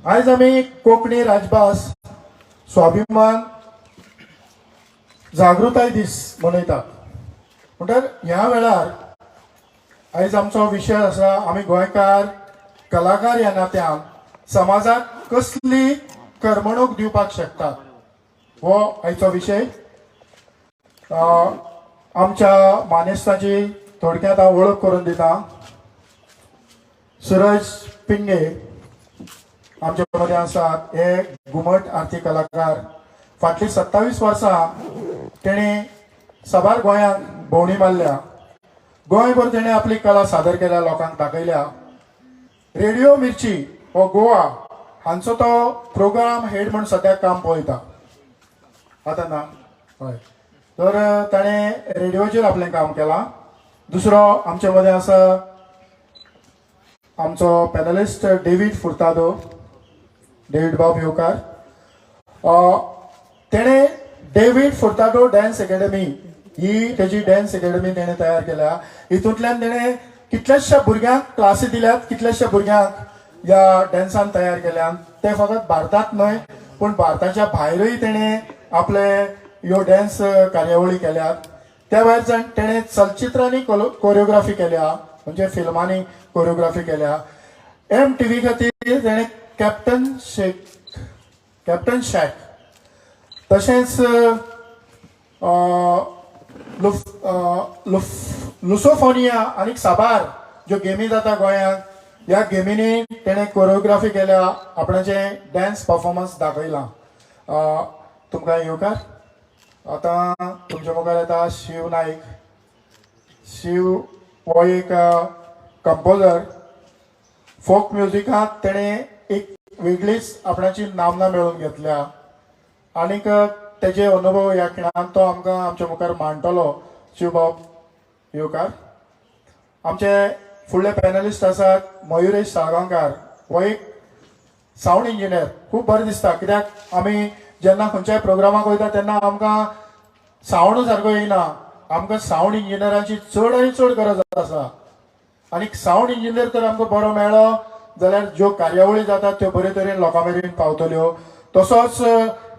आयज आमी कोंकणी राजभास स्वाभिमान जागृताय दीस मनयतात. म्हणटर ह्या वेळार आयज आमचो विशय आसा, आमी गोंयकार कलाकार ह्या नात्यान समाजाक कसली करमणूक दिवपाक शकतात, हो आयचो विशय. आमच्या मानेस्ताची थोडक्यात हांव वळख करून दिता. सुरज पिंगे आमच्या मदें आसात. हे घुमट आरती कलाकार. फाटलीं 27 वर्सां तेणें साबार गोंयांत भोंवडी मारल्या. गोंयभर तेणें आपली कला सादर केल्या, लोकांक दाखयल्या. रेडिओ मिर्ची हो गोवा हांचो तो प्रोग्राम हेड म्हूण सद्याक काम पळयता आतां ना. हय, तर ताणें रेडिओचेर आपलें काम केलां. दुसरो आमचे मदें आसा आमचो पॅनलिस्ट डेवीड फुर्तादो. डेवीड बाब येवकार. तेणें डेवीड फुर्तादो डॅन्स एकेडमी ही तेजी डॅन्स एकेडमी तेणें तयार केल्या. हितूंतल्यान तेणें कितल्याश्या भुरग्यांक क्लासी दिल्यात, कितल्याश्या भुरग्यांक ह्या डॅन्सान तयार केल्यात. ते फकत भारतांत न्हय पूण भारताच्या भायरूय तेणें आपले ह्यो डॅन्स कार्यावळी केल्यात. त्या भायर तेणें चलचित्रांनी कोरियोग्राफी केल्या, म्हणजे फिल्मांनी कोरियोग्राफी केल्या. MTV खातीर तेणें कॅप्टन शॅक, तशेंच लुसोफोनिया आनी साबार ज्यो गेमी जाता गोंयांत, ह्या गेमींनी तेणें कोरियोग्राफी केल्या, आपणाचें डॅन्स परफॉर्मन्स दाखयलां. तुमकां येवकार. आतां तुमच्या मुखार येता शिव नायक. शिव हो एक कंपोजर. फोक म्युजिकांत तेणें एक वेगळीच आपणाची नामना मेळोवन घेतल्या आनीक तेजे अनुभव ह्या खिणान तो आमकां आमच्या मुखार मांडटलो. शिवबाब येवकार. आमचे फुडले पॅनलिस्ट आसात मयुरेश साळगांवकार. हो एक सावंड इंजिनियर. खूब बरें दिसता कित्याक आमी जेन्ना खंयच्याय प्रोग्रामाक वयता तेन्ना आमकां सावंड सारको येयना. आमकां सावंड इंजिनियरांची चड आनी चड गरज आसा. आनी सावंड इंजिनियर तर आमकां बरो मेळ्ळो जाल्यार ज्यो कार्यावळी जातात त्यो बरे तरेन लोकां मेरेन पावतल्यो. तसोच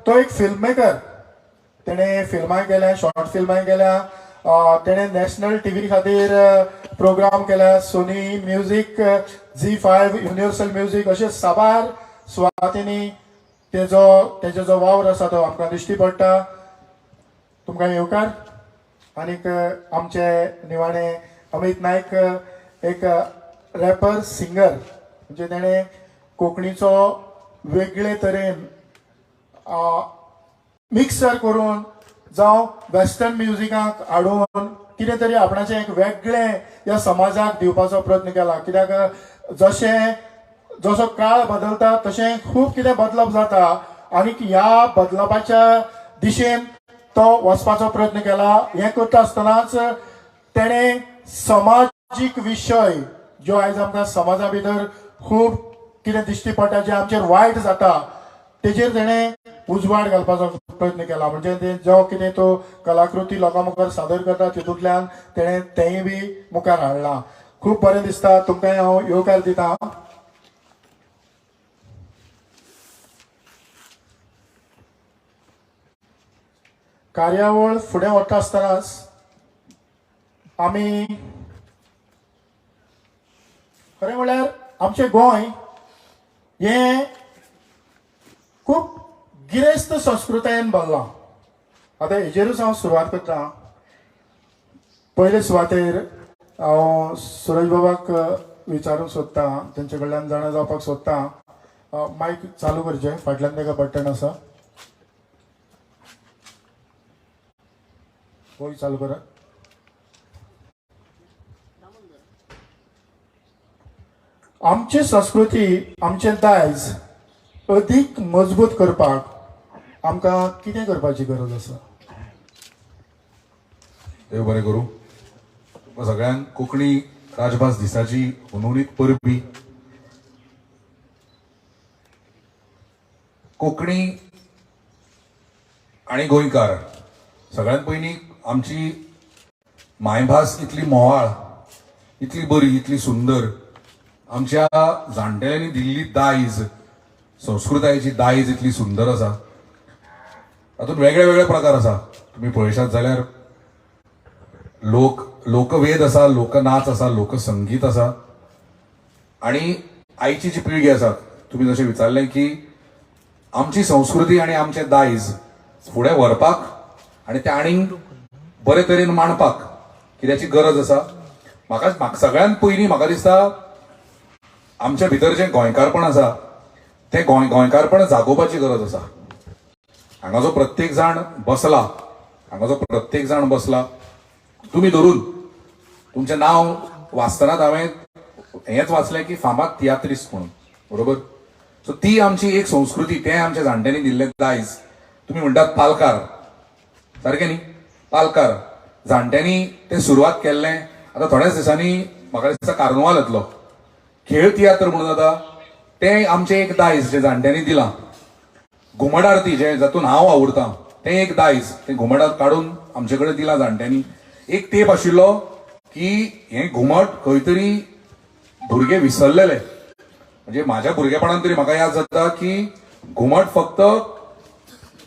तो एक फिल्म मेकर. तेणें फिल्मां केल्या, शॉर्ट फिल्मां केल्या. तेणें नॅशनल टीव्ही खातीर प्रोग्राम केल्या. Sony music, Zee5, Universal music अशे साबार सुवातींनी तेजो जो वावर आसा तो आमकां दिश्टी पडटा. तुमकां येवकार. आनीक आमचे निवाणे अमित नायक, एक रॅपर सिंगर, म्हणजे तेणें कोंकणीचो वेगळे तरेन मिक्सर करून जावं वेस्टर्न म्युजिकाक हाडून कितें तरी आपणाचें एक वेगळें ह्या समाजाक दिवपाचो प्रयत्न केला. कित्याक जशें जसो काळ बदलता तशें खूब कितें बदलप जाता आनी ह्या बदलपाच्या दिशेन तो वचपाचो प्रयत्न केला. हें करता आसतनाच तेणें समाजीक विशय ज्यो आयज आमकां समाजा भितर खूब कितें दिश्टी पडटा, जें आमचेर वायट जाता, तेजेर तेणें उजवाड घालपाचो प्रयत्न केला. म्हणजे ते जो कितें तो कलाकृती लोकां मुखार सादर करता तितूंतल्यान तेणें तेंय बी मुखार हाडलां. खूब बरें दिसता. तुमकां हांव येवकार दिता. कार्यावळ फुडें वता आसतनाच आमी खरें म्हणल्यार आमचें गोंय हें खूब गिरेस्त संस्कृतायेन भरलां. आतां हेजेरूच हांव सुरवात करता. पयले सुवातेर हांव सुरज बाबाक विचारूंक सोदतां, तेंचे कडल्यान जाणा जावपाक सोदतां. मायक चालू करचें, फाटल्यान ताका बटन आसा, होय चालू करात. आमची संस्कृती, आमचें दायज अदीक मजबूत करपाक आमकां कितें करपाची गरज आसा? देव बरें करूं. तुमकां सगळ्यांक कोंकणी राजभास दिसाची हुनहुनीत परबी. कोंकणी आनी गोंयकार सगळ्यांत पयलीं आमची मायभास इतली म्होंवाळ, इतली बरी, इतली सुंदर, आमच्या जाणटेल्यांनी दिल्ली दायज संस्कृतायेची दायज इतली सुंदर आसा. तातूंत वेगळे वेगळे प्रकार आसा. तुमी पळयशात जाल्यार लोकवेद आसा, लोकनाच आसा, लोकसंगीत आसा. आनी आयची जी पिळगी आसा, तुमी जशें विचारलें की आमची संस्कृती आनी आमचें दायज फुडें व्हरपाक आनी तें आनीक बरे तरेन मांडपाक कित्याची गरज आसा. म्हाका सगळ्यांत पयलीं म्हाका दिसता आमच्या भितर जें गोंयकारपण आसा तें गोंयकारपण जागोवपाची गरज आसा. हांगा जो प्रत्येक जाण बसला, हांगा जो प्रत्येक जाण बसला, तुमी धरून तुमचें नांव वाचतनाच हांवें हेंच वाचलें की फामाद तियात्रिस्त म्हणून, बरोबर? सो ती आमची एक संस्कृती, तें आमच्या जाणट्यांनी दिल्लें दायज. तुमी म्हणटात पालकार, सारकें न्ही? पालकार जाणट्यांनी तें सुरवात केल्लें. आतां थोड्याच दिसांनी म्हाका दिसता कार्नवाल येतलो, खेळ तियात्र म्हणून जाता, तें आमचें एक दायज जें जाणट्यांनी दिलां. घुमट आरती जें जातून हांव वावुरतां तें एक दायज, तें घुमट काडून आमचे कडेन दिलां जाणट्यांनी. एक तेंप आशिल्लो की हें घुमट खंय तरी भुरगे विसरलेले. म्हणजे म्हाज्या भुरगेपणान तरी म्हाका याद जाता की घुमट फक्त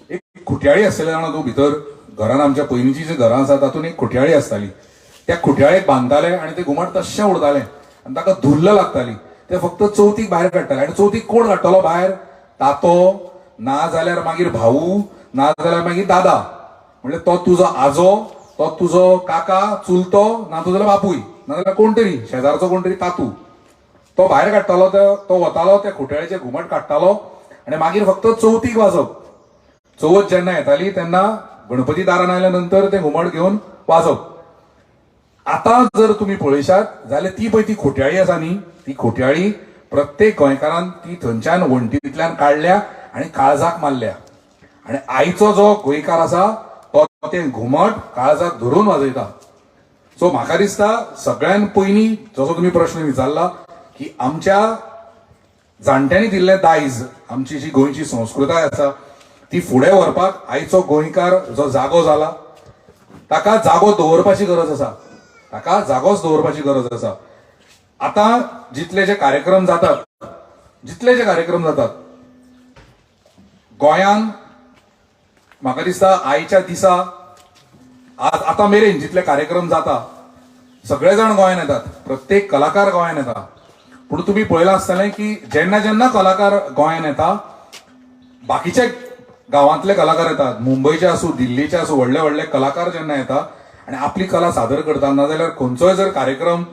एक खुट्याळी आसतली जाणा तूं, भितर घरान आमच्या पयलींची जी घरां आसा तातूंत एक खुट्याळी आसताली, त्या खुट्याळेक बांदताले आनी ते घुमट तश्शें उरतालें आनी ताका धुल्ल लागताली. ते फक्त चवथीक भायर काडटाले. आनी चवथीक कोण काडटलो भायर? तातो, ना जाल्यार मागीर भाऊ, ना जाल्यार मागीर दादा. म्हणजे तो तुजो आजो, तो तुजो काका, चुलतो, ना तुजो बापूय, ना जाल्यार कोण तरी शेजारचो कोण तरी तातू. तो भायर काडटालो, तो वतालो त्या खुट्याळेचें घुमट काडटालो आनी मागीर फक्त चवथीक वाजप. चवथ जेन्ना येताली तेन्ना गणपती दारान आयल्या नंतर तें घुमट घेवन वाजप. आतां जर तुमी पळयशात जाल्यार ती पळय ती खोट्याळी आसा न्ही, ती खोट्याळी प्रत्येक गोंयकारान ती थंयच्यान वण्टींतल्यान काडल्या आनी काळजाक मारल्या. आनी आयचो जो गोंयकार आसा तो तें घुमट काळजाक धरून वाजयता. सो म्हाका दिसता सगळ्यान पयलीं जसो तुमी प्रश्न विचारला की आमच्या जाणट्यांनी दिल्लें दायज, आमची जी गोंयची संस्कृताय आसा ती फुडें व्हरपाक आयचो गोंयकार जो जागो जाला ताका जागो दवरपाची गरज आसा, ताका जागोच दवरपाची गरज आसा. आतां जितले जे कार्यक्रम जातात, जितले जे कार्यक्रम जातात गोंयान, म्हाका दिसता आयच्या दिसा आतां मेरेन जितले कार्यक्रम जाता सगळे जाण गोंयान येतात, प्रत्येक कलाकार गोंयान येता. पूण तुमी पळयलां आसतलें की जेन्ना जेन्ना कलाकार गोंयान येता, बाकीचे गांवांतले कलाकार येतात, मुंबयचे आसूं, दिल्लीचे आसूं, व्हडले व्हडले कलाकार जेन्ना येता आनी आपली कला सादर करता, नाजाल्यार खंयचोय जर कार्यक्रम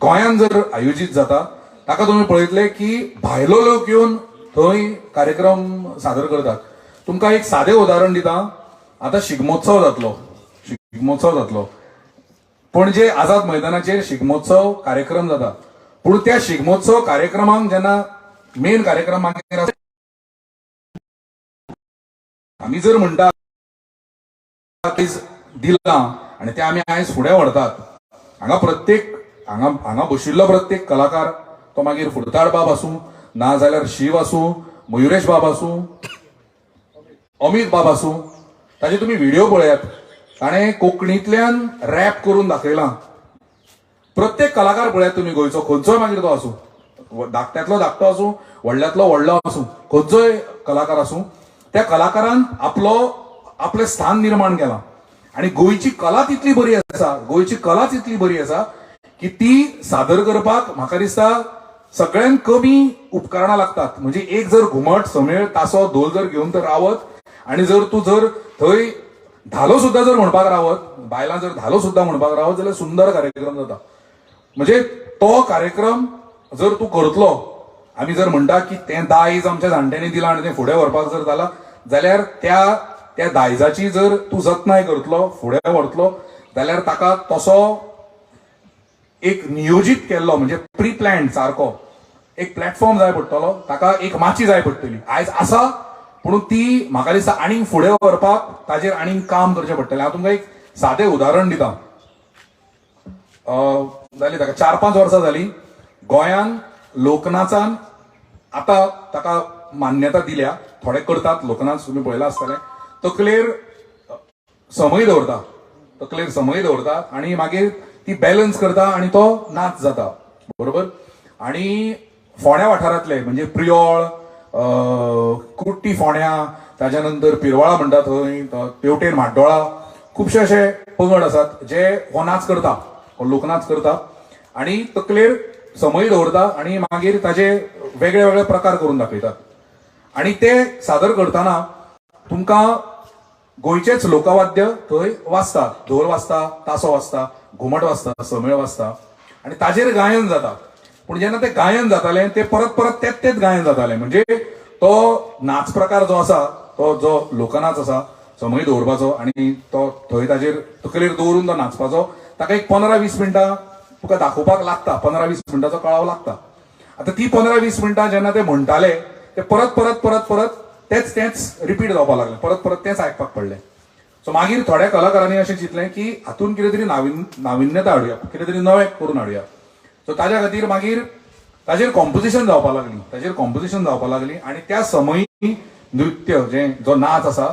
गोंयान जर आयोजीत जाता ताका तुमी पळयतले की भायलो लोक येवन थंय कार्यक्रम सादर करतात. तुमकां एक सादें उदाहरण दिता. आतां शिगमोत्सव जातलो, शिगमोत्सव जातलो पणजे आझाद मैदानाचेर शिगमोत्सव कार्यक्रम जाता. पूण त्या शिगमोत्सव कार्यक्रमाक जेन्ना मेन कार्यक्रम मागीर आमी जर म्हणटा दिलां आनी ते आमी आयज फुडें व्हरतात, हांगा प्रत्येक हांगा हांगा बशिल्लो प्रत्येक कलाकार तो मागीर फुडताड बाब आसूं, ना जाल्यार शिव आसूं, मयुरेश बाब आसूं, अमीत बाब आसूं, ताजे तुमी व्हिडिओ पळयात, ताणें कोंकणींतल्यान रॅप करून दाखयलां. प्रत्येक कलाकार पळयात तुमी गोंयचो, खंयचोय मागीर तो आसूं, धाकट्यांतलो धाकटो आसूं, व्हडल्यांतलो व्हडलो आसूं, खंयचोय कलाकार आसूं, त्या कलाकारान आपलो आपलें स्थान निर्माण केलां. आनी गोंयची कला तितली बरी आसा, गोंयची कला तितली बरी आसा की ती सादर करपाक म्हाका दिसता सगळ्यांत कमी उपकरणां लागतात. म्हणजे एक जर घुमट, समेळ, तासो, धोल जर घेवन तर रावत आनी जर तूं जर थंय धालो सुद्दां जर म्हणपाक रावत, बायलां जर धालो सुद्दां म्हणपाक रावत जाल्यार सुंदर कार्यक्रम जाता. म्हणजे तो कार्यक्रम जर तूं करतलो, आमी जर म्हणटा की तें दायज आमच्या जाणट्यांनी दिलां आनी तें फुडें व्हरपाक जर जाला जाल्यार त्या त्या दायजाची जर तूं जतनाय करतलो, फुडें व्हरतलो जाल्यार ताका तसो एक नियोजीत केल्लो, म्हणजे प्री प्लॅन सारको एक प्लॅटफॉर्म जाय पडटलो, ताका एक माची जाय पडटली. आयज आसा पूण ती म्हाका दिसता आनीक फुडें व्हरपाक ताजेर आनीक काम करचें पडटलें. हांव तुमकां एक सादें उदाहरण दिता. जाली ताका 4-5 वर्सां जाली, गोंयान लोकनाचान आतां ताका मान्यता दिल्या, थोडे करतात लोकनाच, तुमी पळयलां आसतलें. तकलेर समय दवरता, तकलेर समय दवरता आनी मागीर ती बॅलन्स करता आनी तो नाच जाता, बरोबर? आनी फोंड्या वाठारांतले म्हणजे प्रियोळ, कुट्टी फोण्या, ताज्या नंतर पिरवाळा म्हणटा थंय, तेवटेन म्हाड्डोळा, खुबशे अशे पंगड आसात जे हो नाच करता, हो लोकनाच करता आनी तकलेर समय दवरता आनी मागीर ताजे वेगळे वेगळे प्रकार करून दाखयतात. आनी ते सादर करतना तुमकां गोंयचेच लोकवाद्य थंय वाजता, धोल वाजता, तासो वाजता, घुमट वाजता, समेळ वाजता आनी ताजेर गायन जाता. पूण जेन्ना तें गायन जातालें तें परत परत तेच तेच गायन जातालें. म्हणजे तो नाच प्रकार जो आसा, तो जो लोकनाच आसा समय दवरपाचो आनी तो थंय ताजेर तकलेर दवरून तो नाचपाचो, ताका एक 15-20 मिनटां तुका दाखोवपाक लागता, 15-20 मिनटांचो कळाव लागता. आतां ती 15-20 मिनटां जेन्ना ते म्हणटाले ते परत परत परत परत तेच तेच रिपीट जावपाक लागलें, परत परत तेच आयकपाक पडलें. सो मागीर थोड्या कलाकारांनी अशें चिंतलें की हातूंत कितें तरी नाविन्यता हाडुया, कितें तरी नवें करून हाडुया. सो ताज्या खातीर मागीर ताजेर कॉम्पोजिशन जावपाक लागली, ताजेर कॉम्पोजिशन जावपाक लागली आनी त्या समयी नृत्य जें जो नाच आसा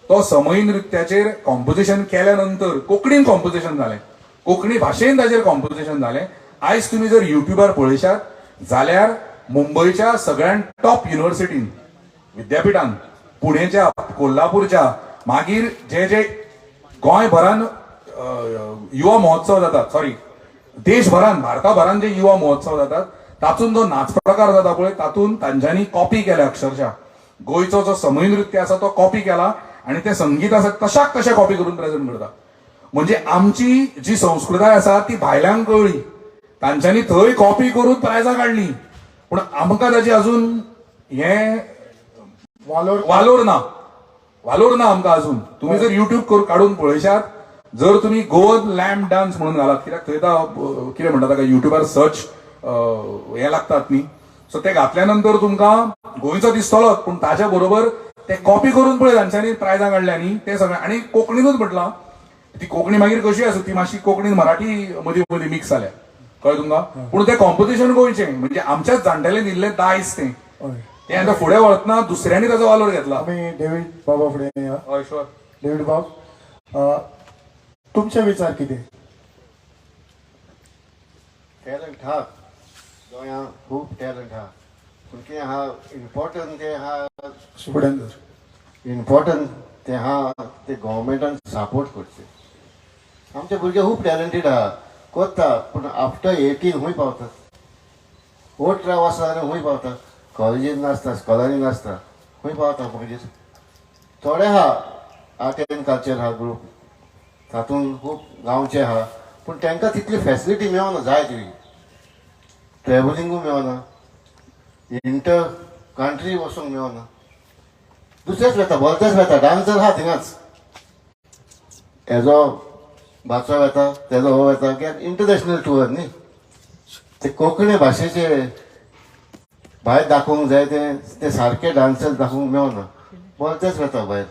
तो समयी नृत्याचेर कॉम्पोजिशन केल्या नंतर कोंकणीन कॉम्पोजिशन जालें, कोंकणी भाशेन ताजेर कॉम्पोजिशन जालें. आयज तुमी जर युट्यूबार पळयशात जाल्यार मुंबयच्या सगळ्यात टॉप युनिव्हर्सिटीन, विद्यापिठान, पुणेच्या, कोल्हापूरच्या, मागीर जे जे गोंयभरान युवा महोत्सव जातात, सॉरी देशभरान, भारताभरान जे युवा महोत्सव जातात तातूंत जो नाच प्रकार जाता पळय तातूंत तांच्यांनी कॉपी केल्या अक्षरशः. गोंयचो जो समय नृत्य आसा तो कॉपी केला आनी तें संगीत आसा तशाक तशें कॉपी करून प्रेझेंट करता. म्हणजे आमची जी संस्कृताय आसा ती भायल्यांक कळ्ळी, तांच्यांनी थंय कॉपी करून प्रायजां काडली, पूण आमकां ताची अजून हें वालोर वालोर ना, वालोर ना आमकां अजून. तुम्ही जर युट्यूब काडून पळयशात, जर तुम्ही गोवन लॅम्प डान्स म्हणून घालात, कित्याक थंय आतां कितें म्हणटा ताका युट्यूबार सर्च हे लागतात न्ही, सो ते घातल्या नंतर तुमकां गोंयचो दिसतलोच, पूण ताच्या बरोबर ते कॉपी करून पळय तांच्यांनी प्रायजां काडल्या न्ही ते सगळें. आनी कोंकणीनूच म्हटलां, ती कोंकणी मागीर कशी आसूं, ती मातशी कोंकणीन मराठी मदीं मदीं मिक्स जाल्या, कळ्ळें तुमकां. पूण तें कॉम्पोजिशन गोंयचें, म्हणजे आमच्याच जाणटेले दिल्लें दायज तें, तें आतां फुडें वतना दुसऱ्यांनी ताचो वालोर घेतला. आमी डेवीड बाबा फुडें या. हय शुअर. डेवीड बाब, तुमचे विचार कितें? टॅलंट हा गोंया, खूब टॅलंट हा, पूण कितें आहा इम्पॉर्टंट तें आहा, फुडें धर. इम्पॉर्टंट तें आहा तें गोवोरमेंटान सपोर्ट करचें. आमचे भुरगे खूब टॅलंटेड आहा, करता, पूण आफ्टर 18 खूंय पावता, 18 वर्सां जाल्यार खूंय पावता, कॉलेजीन नासता, स्कॉलांनी नासता, खूंय पावता मागीर. थोडे आहा आर्ट एंड कल्चर आहा ग्रूप, तातूंत खूब गांवचे आहा, पूण तांकां तितली फेसिलिटी मेळना जाय ती, ट्रॅव्हलिंगूय मेळना, इंटर कंट्री वचूंक मेळना, दुसरेच वेता, भलतेच वेता. डान्सर आहा थिंगाच, हेजो भाचो वेता, तेजो हो वेता, कित्याक इंटरनॅशनल टूर न्ही. ते कोंकणी भाशेचे भायर दाखोवंक जाय, तें ते सारके डान्सर दाखोवंक मेळना, भलतेच वेता भायर.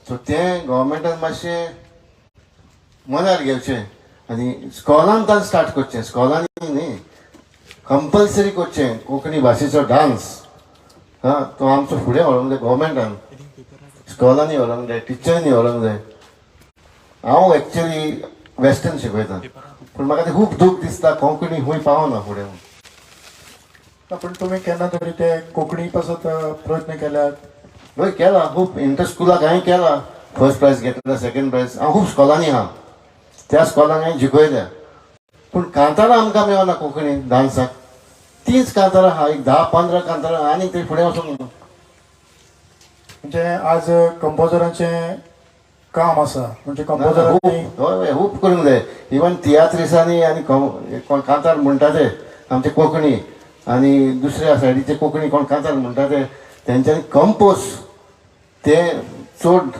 सो तें गोवोरमेंटान मातशें मनार घेवचें आनी स्कॉलान ताण स्टार्ट करचें, स्कॉलांनी न्ही कंपल्सरी करचें कोंकणी भाशेचो डान्स. हा तो आमचो फुडें व्हरोंक जाय गोवोरमेंटान, स्कॉलांनी व्हरोंक जाय, टिचरांनी व्हरोंक जाय. हांव एक्चुअली वेस्टर्न शिकयता, पूण म्हाका तें खूब दूख दिसता कोंकणी खूंय पावना फुडें. ना, पूण तुमी केन्ना तरी ते कोंकणी पासत प्रयत्न केल्यात? हय केला, खूब इंटर स्कुलाक हांवें केला, फर्स्ट प्रायज घेतला, सेकंड प्रायज. हांव खूब स्कॉलांनी आहा, त्या स्कॉलांक हांवें जिखयल्या, पूण कांतारां आमकां मेळना कोंकणी डान्साक. तींच कांतारां आहा, एक 10-15 कांतारां, आनीक थंय फुडें वचूंक ना. म्हणजे आज कंपोजरांचें काम आसा, म्हणजे कंपोजरांनी हय हय खूब करूंक जाय. इवन तियात्रिसांनी आनी कोण कांतार म्हणटा ते आमचे कोंकणी आनी दुसऱ्या सायडीचे कोंकणी कोण कांतार म्हणटा ते तेंच्यांनी कंपोज ते चड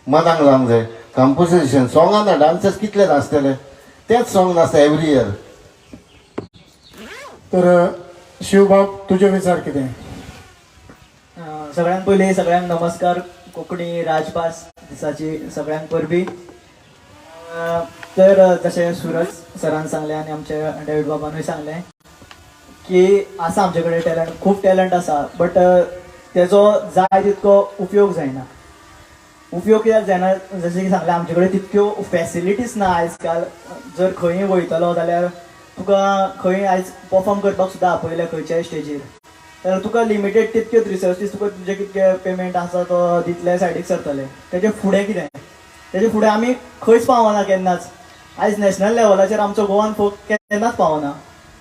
मनाक लावंक जाय. कंपोजिशन सोंगां ना, डान्सर्स कितले नाचतले, तेच सोंग नाचता एवरी इयर. तर शिवबाब, तुजे विचार कितें? सगळ्यांत पयलीं सगळ्यांक नमस्कार, कोंकणी राजभास दिसाची सगळ्यांक परबी. तर जशें सुरज सरान सांगलें आनी आमच्या डेविड बाबानूय सांगलें की आसा आमचे कडेन टॅलंट, खूब टॅलंट आसा, बट तेजो जाय तितको उपयोग जायना. उपयोग कित्याक जायना, जशें की सांगलें आमचे कडेन तितक्यो फॅसिलिटीज ना. आयज काल जर खंय वयतलो जाल्यार तुका खंय आयज परफॉर्म करपाक सुद्दां आपयलें खंयच्याय स्टेजीर जाल्यार तुका लिमिटेड तितक्योच रिसोर्सीस, तुका तुजे कितके पेमेंट आसा तो दितले, सायडीक सरतले. तेजे फुडें कितें? तेजे फुडें आमी खंयच पावना केन्नाच. आयज नॅशनल लेवलाचेर आमचो गोवन फोक केन्नाच पावना,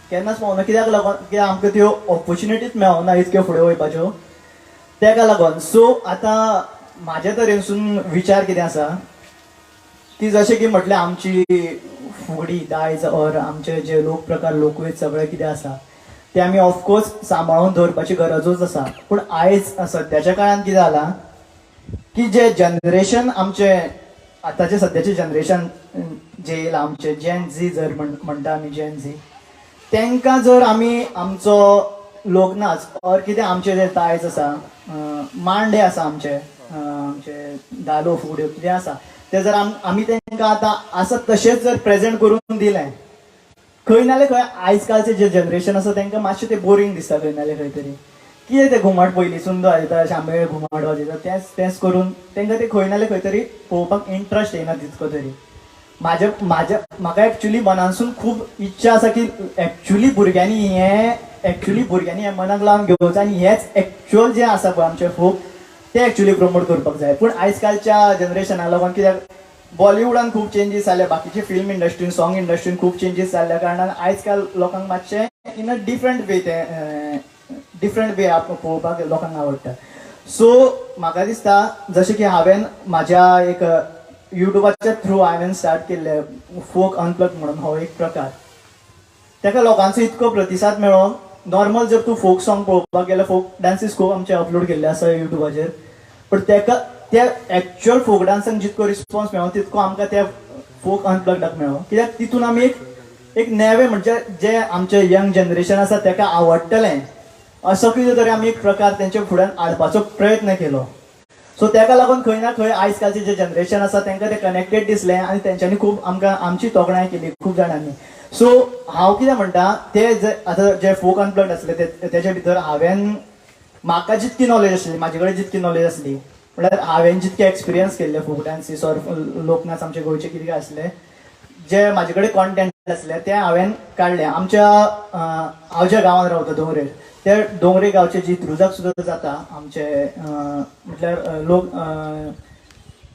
केन्नाच पावना. कित्याक लागून? कित्याक आमकां त्यो ऑपोर्चुनिटीज मेळना इतक्यो फुडें वयपाच्यो, तेका लागून. सो आतां म्हाजे तरेनसून विचार कितें आसा की जशें की म्हटलें आमची फुगडी दायज ऑर आमचे जे लोक प्रकार, लोकवेद सगळें कितें आसा ते आमी ऑफकोर्स सांबाळून दवरपाची गरजूच आसा. पूण आयज सद्याच्या काळान कितें जालां की जे जनरेशन आमचे आतांचे सद्याचें जनरेशन जे येयलां, आमचे जेन झी जर म्हणटा आमी, जेन झी, तांकां जर आमी आमचो लोकनाच ऑर कितें आमचे जे दायज आसा, मांडे आसा आमचे, आमचे धालो फुगड्यो कितें आसा, ते जर आमी तांकां आतां आसा तशेंच जर प्रेजेंट करून दिलें, खंय नाल्यार खंय आयज कालचें जें जनरेशन आसा तांकां मातशें तें बोरींग दिसता. खंय नाल्यार खंय तरी कितें तें घुमट पयलींसून वाजयता, शामेळ घुमट वाजयता, तेंच तेंच करून तांकां तें खंय नाल्यार खंय तरी पळोवपाक इंट्रस्ट येना तितको तरी. म्हाजे म्हाज्या म्हाका एक्चुली मनानसून खूब इच्छा आसा की एक्चुली भुरग्यांनी हें मनाक लावन घेवचें आनी हेंच एक्चुअल जें आसा पळय आमचें फोक, तें एक्चुली प्रमोट करपाक जाय. पूण आयज कालच्या जनरेशनाक लागून, कित्याक बॉलिवूडान खूब चेंजीस जाल्या, बाकीचे फिल्म इंडस्ट्रीन, सॉंग इंडस्ट्रीन खूब चेंजीस जाल्ल्या कारणान आयज काल लोकांक मातशें इन अ डिफरंट वे, तें डिफरंट वे पळोवपाक लोकांक आवडटा. सो म्हाका दिसता, जशें की हांवें म्हाज्या एक युट्यूबाच्या थ्रू हांवें स्टार्ट केल्लें फोक अनप्लग म्हणून हो एक प्रकार, ताका लोकांचो इतको प्रतिसाद मेळ्ळो. नॉर्मल जर तूं फोक सॉंग पळोवपाक गेल्यार फोक डान्सीस खूब आमचे अपलोड केल्ले आसा युट्यूबाचेर, पण ताका त्या एक्च्युअल फोक डान्सांक जितको रिस्पॉन्स मेळ्ळो तितको आमकां त्या फोक अनप्लगडाक मेळ्ळो. कित्याक तितून आमी एक एक नवे, म्हणजे जे आमचे यंग जनरेशन आसा ताका आवडटलें असो कितें तरी आमी एक प्रकार तेंच्या फुड्यान हाडपाचो प्रयत्न केलो. सो ताका लागून खंय ना खंय आयज कालचें जें जनरेशन आसा तांकां तें कनेक्टेड दिसलें आनी तेंच्यांनी खूब आमकां आमची तोखणाय केली खूब जाणांनी. सो हांव कितें म्हणटा, ते जे आतां जे फोक अनप्लग्ड आसले ते तेजे भितर हांवें म्हाका जितकी नॉलेज आसली, म्हाजे कडेन जितकी नॉलेज आसली, म्हळ्यार हांवें जितके एक्सपिरियन्स केल्ले फोक डान्सीस ऑर लोकनाच आमचे गोंयचे कितें आसले, जे म्हाजे कडेन कॉन्टेंट आसले ते हांवें काडले. आमच्या हांव ज्या गांवांत रावता दोंगरेर, त्या दोंगरे गांवचे जी त्रुजाक सुद्दां जाता आमचे, म्हटल्यार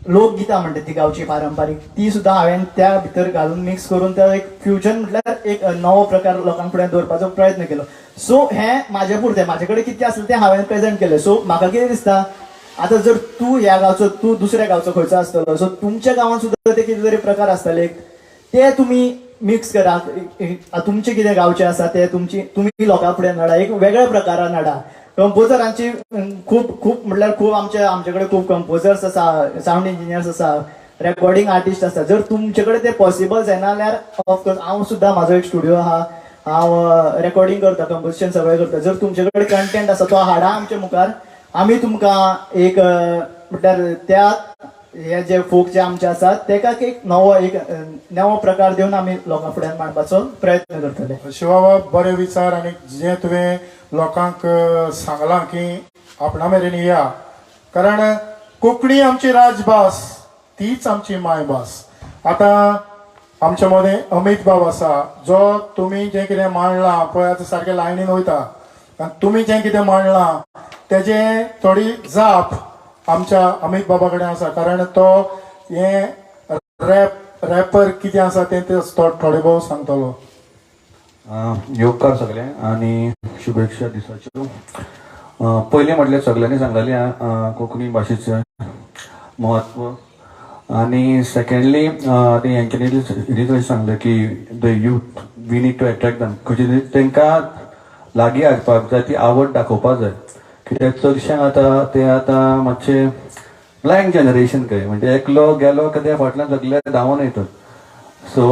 लोकगितां म्हणटा ती गांवची पारंपारीक, ती सुद्दां हांवें त्या भितर घालून मिक्स करून तो एक फ्युजन, म्हटल्यार एक नवो प्रकार लोकांक फुड्यान दवरपाचो प्रयत्न केलो. सो हें म्हाजे पुरतें, म्हाजे कडेन कितें आसलें तें हांवें प्रेजेंट केलें. सो म्हाका कितें दिसता, आतां जर तूं ह्या गांवचो, तूं दुसऱ्या गांवचो खंयचो आसतलो, सो तुमच्या गांवांत सुद्दां ते कितें तरी प्रकार आसतले, ते तुमी मिक्स करा. तुमचे कितें गांवचे आसा ते तुमची तुमी लोकां फुड्यान हाडा, एक वेगळ्या प्रकारान हाडा. कंपोजरांची खूब खूब, म्हटल्यार खूब आमचे आमचे कडेन खूब कंपोजर्स आसा, सावंड इंजिनियर्स आसा, रेकॉर्डिंग आर्टिस्ट आसा. जर तुमचे कडेन ते पॉसिबल जायना जाल्यार ऑफकोर्स हांव सुद्दां, म्हाजो एक स्टुडियो आहा, हांव रेकॉर्डिंग करता, कंपोजिशन सगळें करता. जर तुमचे कडेन कंटेंट आसा तो हाडा आमच्या मुखार. आमी तुमकां एक म्हटल्यार त्या हे जे फोक जे आमचे आसात तेका एक नवो प्रकार दिवन आमी लोकां फुड्यान मांडपाचो प्रयत्न करतले. शिवा, बरे विचार आनी जे तुवें लोकांक सांगलां की आपणा मेरेन या, कारण कोंकणी आमची राजभास, तीच आमची मायभास. आतां आमच्या मदें अमीत बाब आसा, जो तुमी जें कितें मांडलां पळय, आतां सारकें लायनीन वयता आनी तुमी जें कितें मांडलां तेजें थोडी जाप आमच्या अमीत बाबा कडेन आसा, कारण तो हें रॅपर कितें आसा तें ते थोडे भोव सांगतलो. येवकार सगळे आनी शुभेच्छा दिसाच्यो. पयलीं म्हटल्यार सगळ्यांनी सांगलेलें कोंकणी भाशेचें म्हत्व आनी सेकंडली ते हेंच्यांनी हेणी सांगलें की the youth, we need to attract them. खंयचे तरी तांकां लागीं हाडपाक जाय, ती आवड दाखोवपाक जाय, कित्याक चडश्यांक आतां ते आतां मातशे ब्लँक जनरेशन कहें, म्हणजे एकलो गेलो की त्या फाटल्यान सगळे धांवून येतात. सो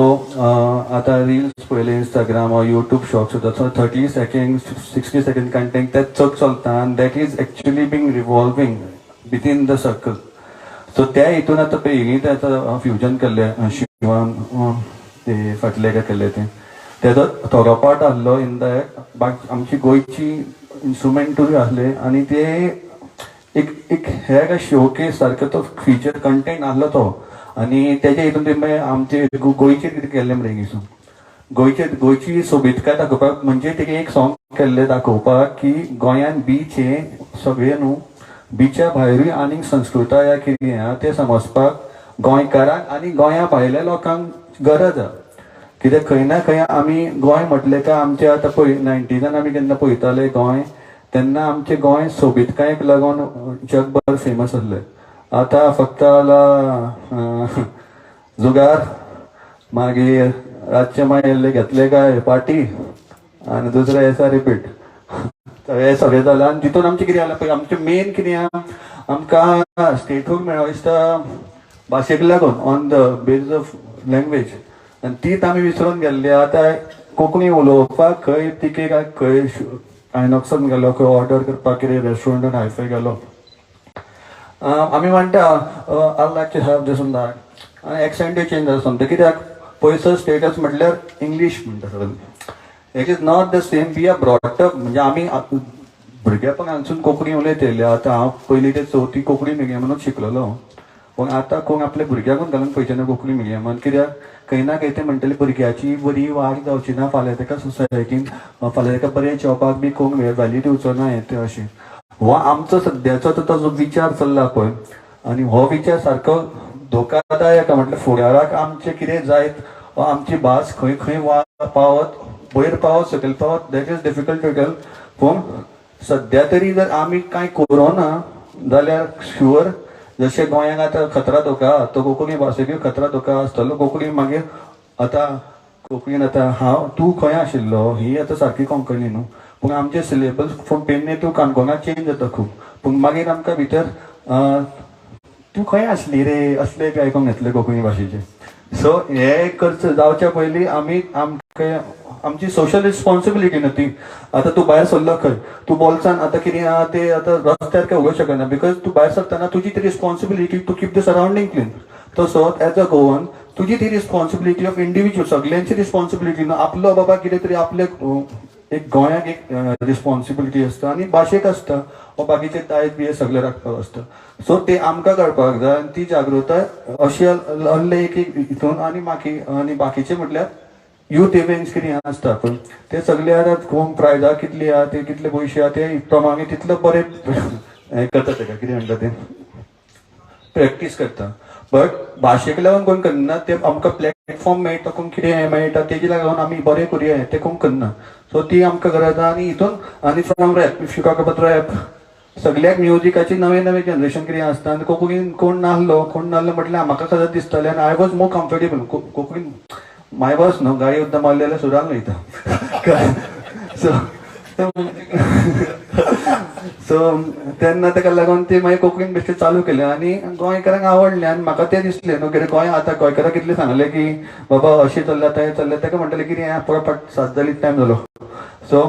आतां रिल्स पळयले, इंस्टाग्राम or YouTube short सुद्दां, so 30 second, 60 second content ते चड चलता आनी that is actually being revolving within the circle. So त्या हितून आतां पयलीं ते आतां फ्युजन केल्लें शिवान, ते फाटले काय केल्लें तें, तेजो थोडो पार्ट आहलो इन the बाकी आमची गोंयची इन्स्ट्रुमेंटूय आहले आनी ते एक एक हे काय शोकेस सारको तो फिचर कंटेंट आहलो तो आनी तेजे हितून ते मागीर आमचे गोंयचेर कितें केल्लें मरे हिंगासून. गोंयचे गोंयची सोबीतकाय दाखोवपाक, म्हणजे तेगे एक सॉंग केल्लें दाखोवपाक की गोंयान बीच हे सगळे न्हू, बिच्या भायरूय आनीक संस्कृताय आहा कितें आहा तें समजपाक गोंयकारांक आनी गोंया भायल्या लोकांक गरज आहा. कित्याक खंय ना खंय आमी गोंय म्हटलें काय आमचें आतां पळय 90s आमी केन्ना पळयताले गोंय, तेन्ना आमचें गोंय सोबीतकायेक लागून जगभर फेमस आसलें. आतां फक्त जाला जुगार, मागीर रातचे मागीर घेतले काय पार्टी आनी दुसरें एस आर रिपीट, हें सगळें जालां. आनी तितून आमचें कितें जालां पळय, आमचें मेन कितें आहा, आमकां स्टेटहूड मेळो दिसता भाशेक लागून, on the basis of language, आनी तीच आमी विसरून गेल्ली. आतां कोंकणी उलोवपाक खंय तिके काय खंय आयनॉक्सान गेलो, खंय ऑर्डर करपाक कितें रेस्टॉरंटान हायफाय गेलो, आमी म्हणटा I like to have this and that, आनी एक्सेंटूय चेंज जाता समजा. कित्याक पयसो स्टेटस म्हटल्यार इंग्लीश म्हणटा सगळे. It is not the same. We are brought up, म्हणजे आमी भुरगेपणानसून कोंकणी उलयत येयल्या. आतां हांव पयलीं ते चवथी कोंकणी मिडियमानूच शिकलेलो, पूण आतां कोण आपल्या भुरग्यांकूच घालून पळयचे ना कोंकणी मिडियमान. कित्याक खंय ना खंय ते म्हणटले भुरग्याची बरी वाड जावची ना फाल्यां ताका सोसायटीन, फाल्यां ताका बरें जेवपाक बी कोण व्हॅल्यू दिवचो ना हें तें अशें. हो आमचो सद्याचो तो जो विचार चल्ला पळय, आनी हो विचार सारको धोकादायक. म्हटल्यार फुडाराक आमचें कितें जायत वा आमची भास खंय खंय पावत, वयर पावत, सकयल पावत, that is difficult to tell. पूण सद्या तरी जर आमी कांय करोना जाल्यार शुअर जशें गोंयांक आतां खतरा धोका, तो कोंकणी भाशेकूय खतरा धोका आसतलो. कोंकणी मागीर आतां कोंकणीन आतां हांव तूं खंय आशिल्लो ही आतां सारकी कोंकणी न्हू, पूण आमचे सिलेबस फ्रॉम पेडणे टू काणकोणा चेंज जाता खूब. पूण मागीर आमकां भितर तूं खंय आसली रे असलें बी आयकोंक येतलें कोंकणी भाशेचें. सो हे करचे जावच्या पयलीं आमी आमकां आमची सोशल रिस्पॉन्सिबिलिटी न्हू ती. आतां तूं भायर सरलो खंय, तूं बोल्सान आतां कितें आहा तें आतां रस्त्यार काय उडोवंक शकना, because तूं भायर सरतना तुजी ती responsibility to keep the surrounding clean. तसोच एज अ गोवन तुजी ती रिस्पॉन्सिबिलिटी ऑफ इंडिविज्युअल, सगल्यांची रिस्पॉन्सिबिलिटी न्हू. आपलो बाबा कितें तरी आपले एक गोंयाक एक रिस्पॉन्सिबिलिटी आसता आनी भाशेक आसता वा बाकीचे दायज बी हे सगळें राखपाक आसता. सो ते आमकां कळपाक जाय आनी ती जागृताय अशी आहले एक एक हितून. आनी मागीर आनी बाकीचे म्हटल्यार युथ इव्हेंट्स कितें आसता पळय ते सगळे आतां कोण प्रायजां कितली आहा ते कितले पयशे आहा ते प्रमाणे तितलो बरें हें करता, तेका कितें म्हणटा तें प्रॅक्टीस करता. बट भाशेक लागून कोण करना, ते आमकां प्लॅटफॉर्म मेळटा, कोण कितें मेळटा तेजे लागून आमी बरें करुया तें कोण करना. सो ती आमकां गरज आहा. आनी हितून आनी from rap, if you talk about rap, सगल्याक म्युजिकाची नवे नवे जनरेशन कितें आसता आनी कोंकणीन कोण नासलो, कोण नासलो म्हटल्यार म्हाका सदांच दिसतालें आनी I was more comfortable कोंकणीन. मायभास न्हू, गाळी सुद्दां मारली जाल्यार सुरान वयता. सो सो तेन्ना ताका लागून ती मागीर कोंकणीन बेश्टें चालू केलें आनी गोंयकारांक आवडलें आनी म्हाका तें दिसलें न्हू कितें गोंय आतां गोंयकारांक कितलें सांगलें की बाबा अशें चल्लां तें चल्लां, ताका म्हणटलें कितें पळय 7 जाली टायम जालो. सो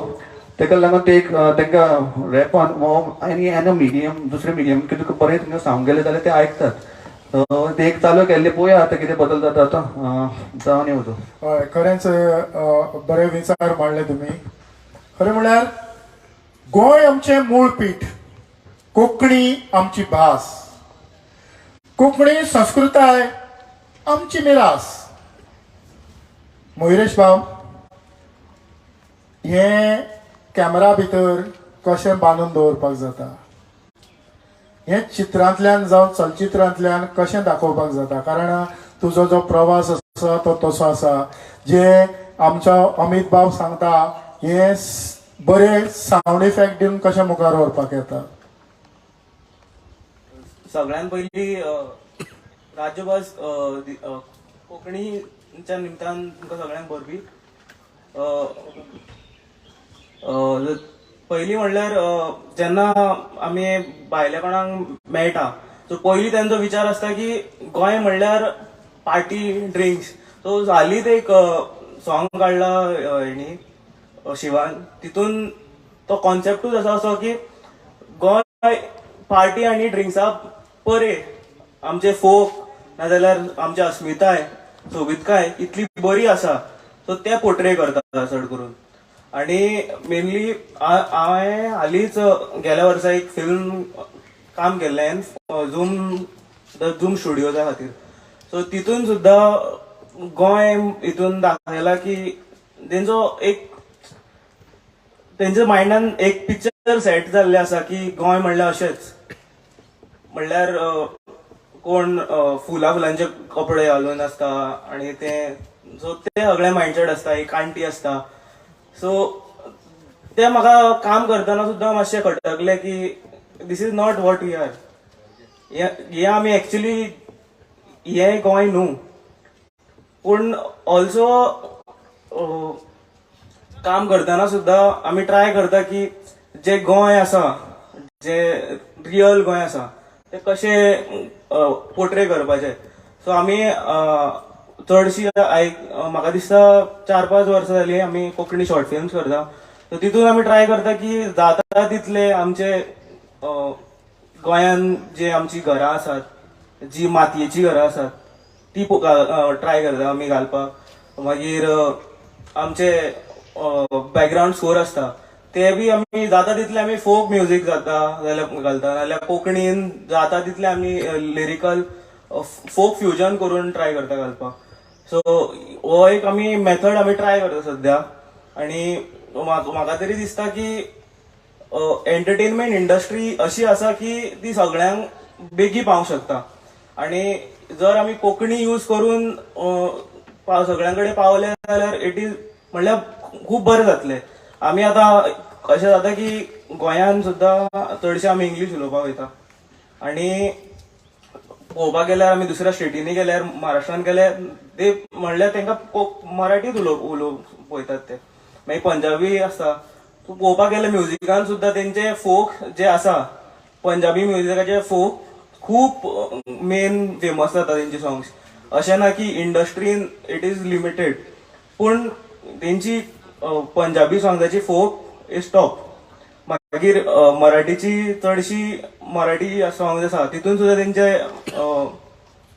ताका लागून ते एक तांकां रॅपान आनी एन मिडियम दुसरें मिडियम की तुका बरें तांकां सांगूंक गेलें जाल्यार ते आयकतात. ते एक चालू केल्लें, पळोवया आतां कितें बदल जाता आतां जावन येवचो. हय, खरेंच बरे विचार मांडले तुमी. खरें म्हणल्यार गोंय आमचें मूळ पीठ, कोंकणी आमची भास, कोंकणी संस्कृताय आमची मिरास. मयुरेश बाब, हें कॅमेरा भितर कशें बांदून दवरपाक जाता, हें चित्रांतल्यान जावं चलचित्रांतल्यान कशें दाखोवपाक जाता? कारण तुजो जो प्रवास आसा तो तसो आसा, जे आमचो अमीत बाब सांगता हें बरे सावंड इफेक्ट दिवन कशें मुखार व्हरपाक येता? सगळ्यात पयलीं राज्यभास कोंकणीच्या निमतान तुमकां सगळ्यांक परबी. पयलीं म्हणल्यार जेन्ना आमी भायल्या कोणाक मेळटा सो पयलीं तेंचो विचार आसता की गोंय म्हणल्यार पार्टी, ड्रिंक्स. सो हालींच एक सॉंग काडला हेणी शिवान, तितून तो कॉन्सेप्टूच आसा असो की गोंय पार्टी आनी ड्रिंक्सा परे आमचे फोक नाजाल्यार आमची अस्मिताय, सोबीतकाय इतली बरी आसा, सो ते पोर्ट्रे करता चड करून. आनी मेनली हांवें हालींच गेल्या वर्सा एक फिल्म काम केल्लें झूम, the zoom स्टुडियोजा खातीर. सो तितून सुद्दां गोंय हितून दाखयलां की तेंचो एक तेंच्या मायंडान एक पिक्चर सेट जाल्लें आसा की गोंय म्हणल्यार अशेंच, म्हणल्यार कोण फुलां फुलांचे कपडे घालून आसता आनी ते सो ते सगळे मायंडसेट आसता, एक आंटी आसता. सो ते म्हाका काम करतना सुद्दां मातशें खटकलें की this is not what we are, हे आमी एक्चुली हे गोंय न्हू. पूण ऑल्सो काम करतना सुद्दां आमी ट्राय करता की जे गोंय आसा, जे रियल गोंय आसा ते कशें पोर्ट्रे करपाचें. सो आमी चडशी म्हाका दिसता 4-5 वर्सां जालीं आमी कोंकणी शॉर्ट फिल्म्स करता. सो तितून आमी ट्राय करता की जाता तितले आमचे गोंयान जे आमची घरां आसात, जी मातयेची घरां आसात ती ट्राय करता आमी घालपाक. मागीर आमचे बॅकग्रावंड स्कोर आसता ते बी आमी जाता तितले आमी फोक म्युजीक जाता जाल्यार घालता, नाल्यार कोंकणीन जाता तितले आमी लिरिकल फोक फ्युजन करून ट्राय करता घालपाक. सो हो एक आमी मेथड आमी ट्राय करता सद्या. आनी म्हाका तरी दिसता की एंटरटेनमेंट इंडस्ट्री अशी आसा की ती सगळ्यांक बेगी पावंक शकता आनी जर आमी कोंकणी यूज करून सगळ्यां कडेन पावले जाल्यार it is म्हणल्यार खूब बरें जातलें. आमी आतां अशें जाता की गोंयान सुद्दां चडशे आमी इंग्लीश उलोवपाक वयता आनी पळोवपाक गेल्यार आमी दुसऱ्या स्टेटींनी गेल्यार, महाराष्ट्रान गेल्यार ते म्हणल्यार तांकां मराठीत उलोवंक पळयतात ते. मागीर पंजाबी आसता, पळोवपाक गेल्यार म्युजिकान सुद्दां तेंचे फोक जे आसा, पंजाबी म्युजिकाचे फोक खूब मेन फेमस जाता तेंचे सॉंग्स. अशें ना की इंडस्ट्रीन it is limited, पूण तेंची पंजाबी सॉंग्साची फोक is top. मागीर मराठीची चडशी मराठी सॉंग्स आसा तितून सुद्दां तेंचे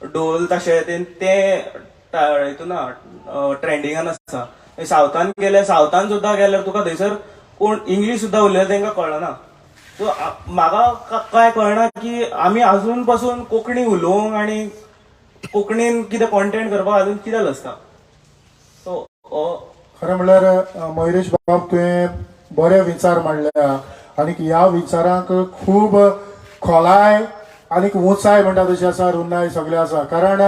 ढोल ताशे ते हितून ना ट्रेंडिंगान आसा. सावथान गेल्यार, सावथान सुद्दां गेल्यार तुका थंयसर कोण इंग्लीश सुद्दां उलयल्यार तांकां कळना. सो म्हाका काय कळना की आमी आजून पासून कोंकणी उलोवंक आनी कोंकणीन कितें कॉन्टेंट करपाक आजून कित्याक आसता. सो खरें म्हणल्यार मयुरेश बाब तुवें बरे विचार मांडल्या आनी ह्या विचारांक खूब खोलाय आनी उंचाय म्हणटा तशी आसा, रुंदाय सगळें आसा. कारण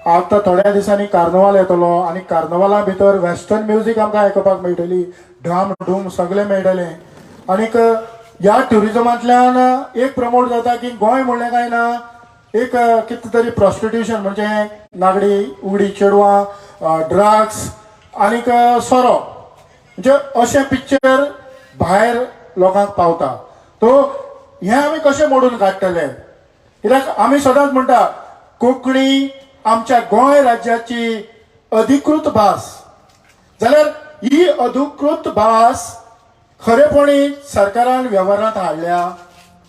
आतां थोड्या दिसांनी कार्नवाल येतलो आनी कार्नवाला भितर वेस्टर्न म्युजीक आमकां आयकुपाक मेळटली, ढाम ढूम सगळें मेळटलें. आनीक ह्या ट्युरिजमांतल्यान एक प्रमोट जाता की गोंय म्हणलें काय ना एक कितें तरी प्रोस्टिट्यूशन म्हणजे नागडी उगडी चेडवां, ड्रग्स आनीक सोरो, म्हणजे अशें पिक्चर भायर लोकांक पावता. तो हें आमी कशें मोडून काडटले? कित्याक आमी सदांच म्हणटा कोंकणी आमच्या गोंय राज्याची अधिकृत भास, जाल्यार ही अधिकृत भास खरेपणी सरकारान वेव्हारांत हाडल्या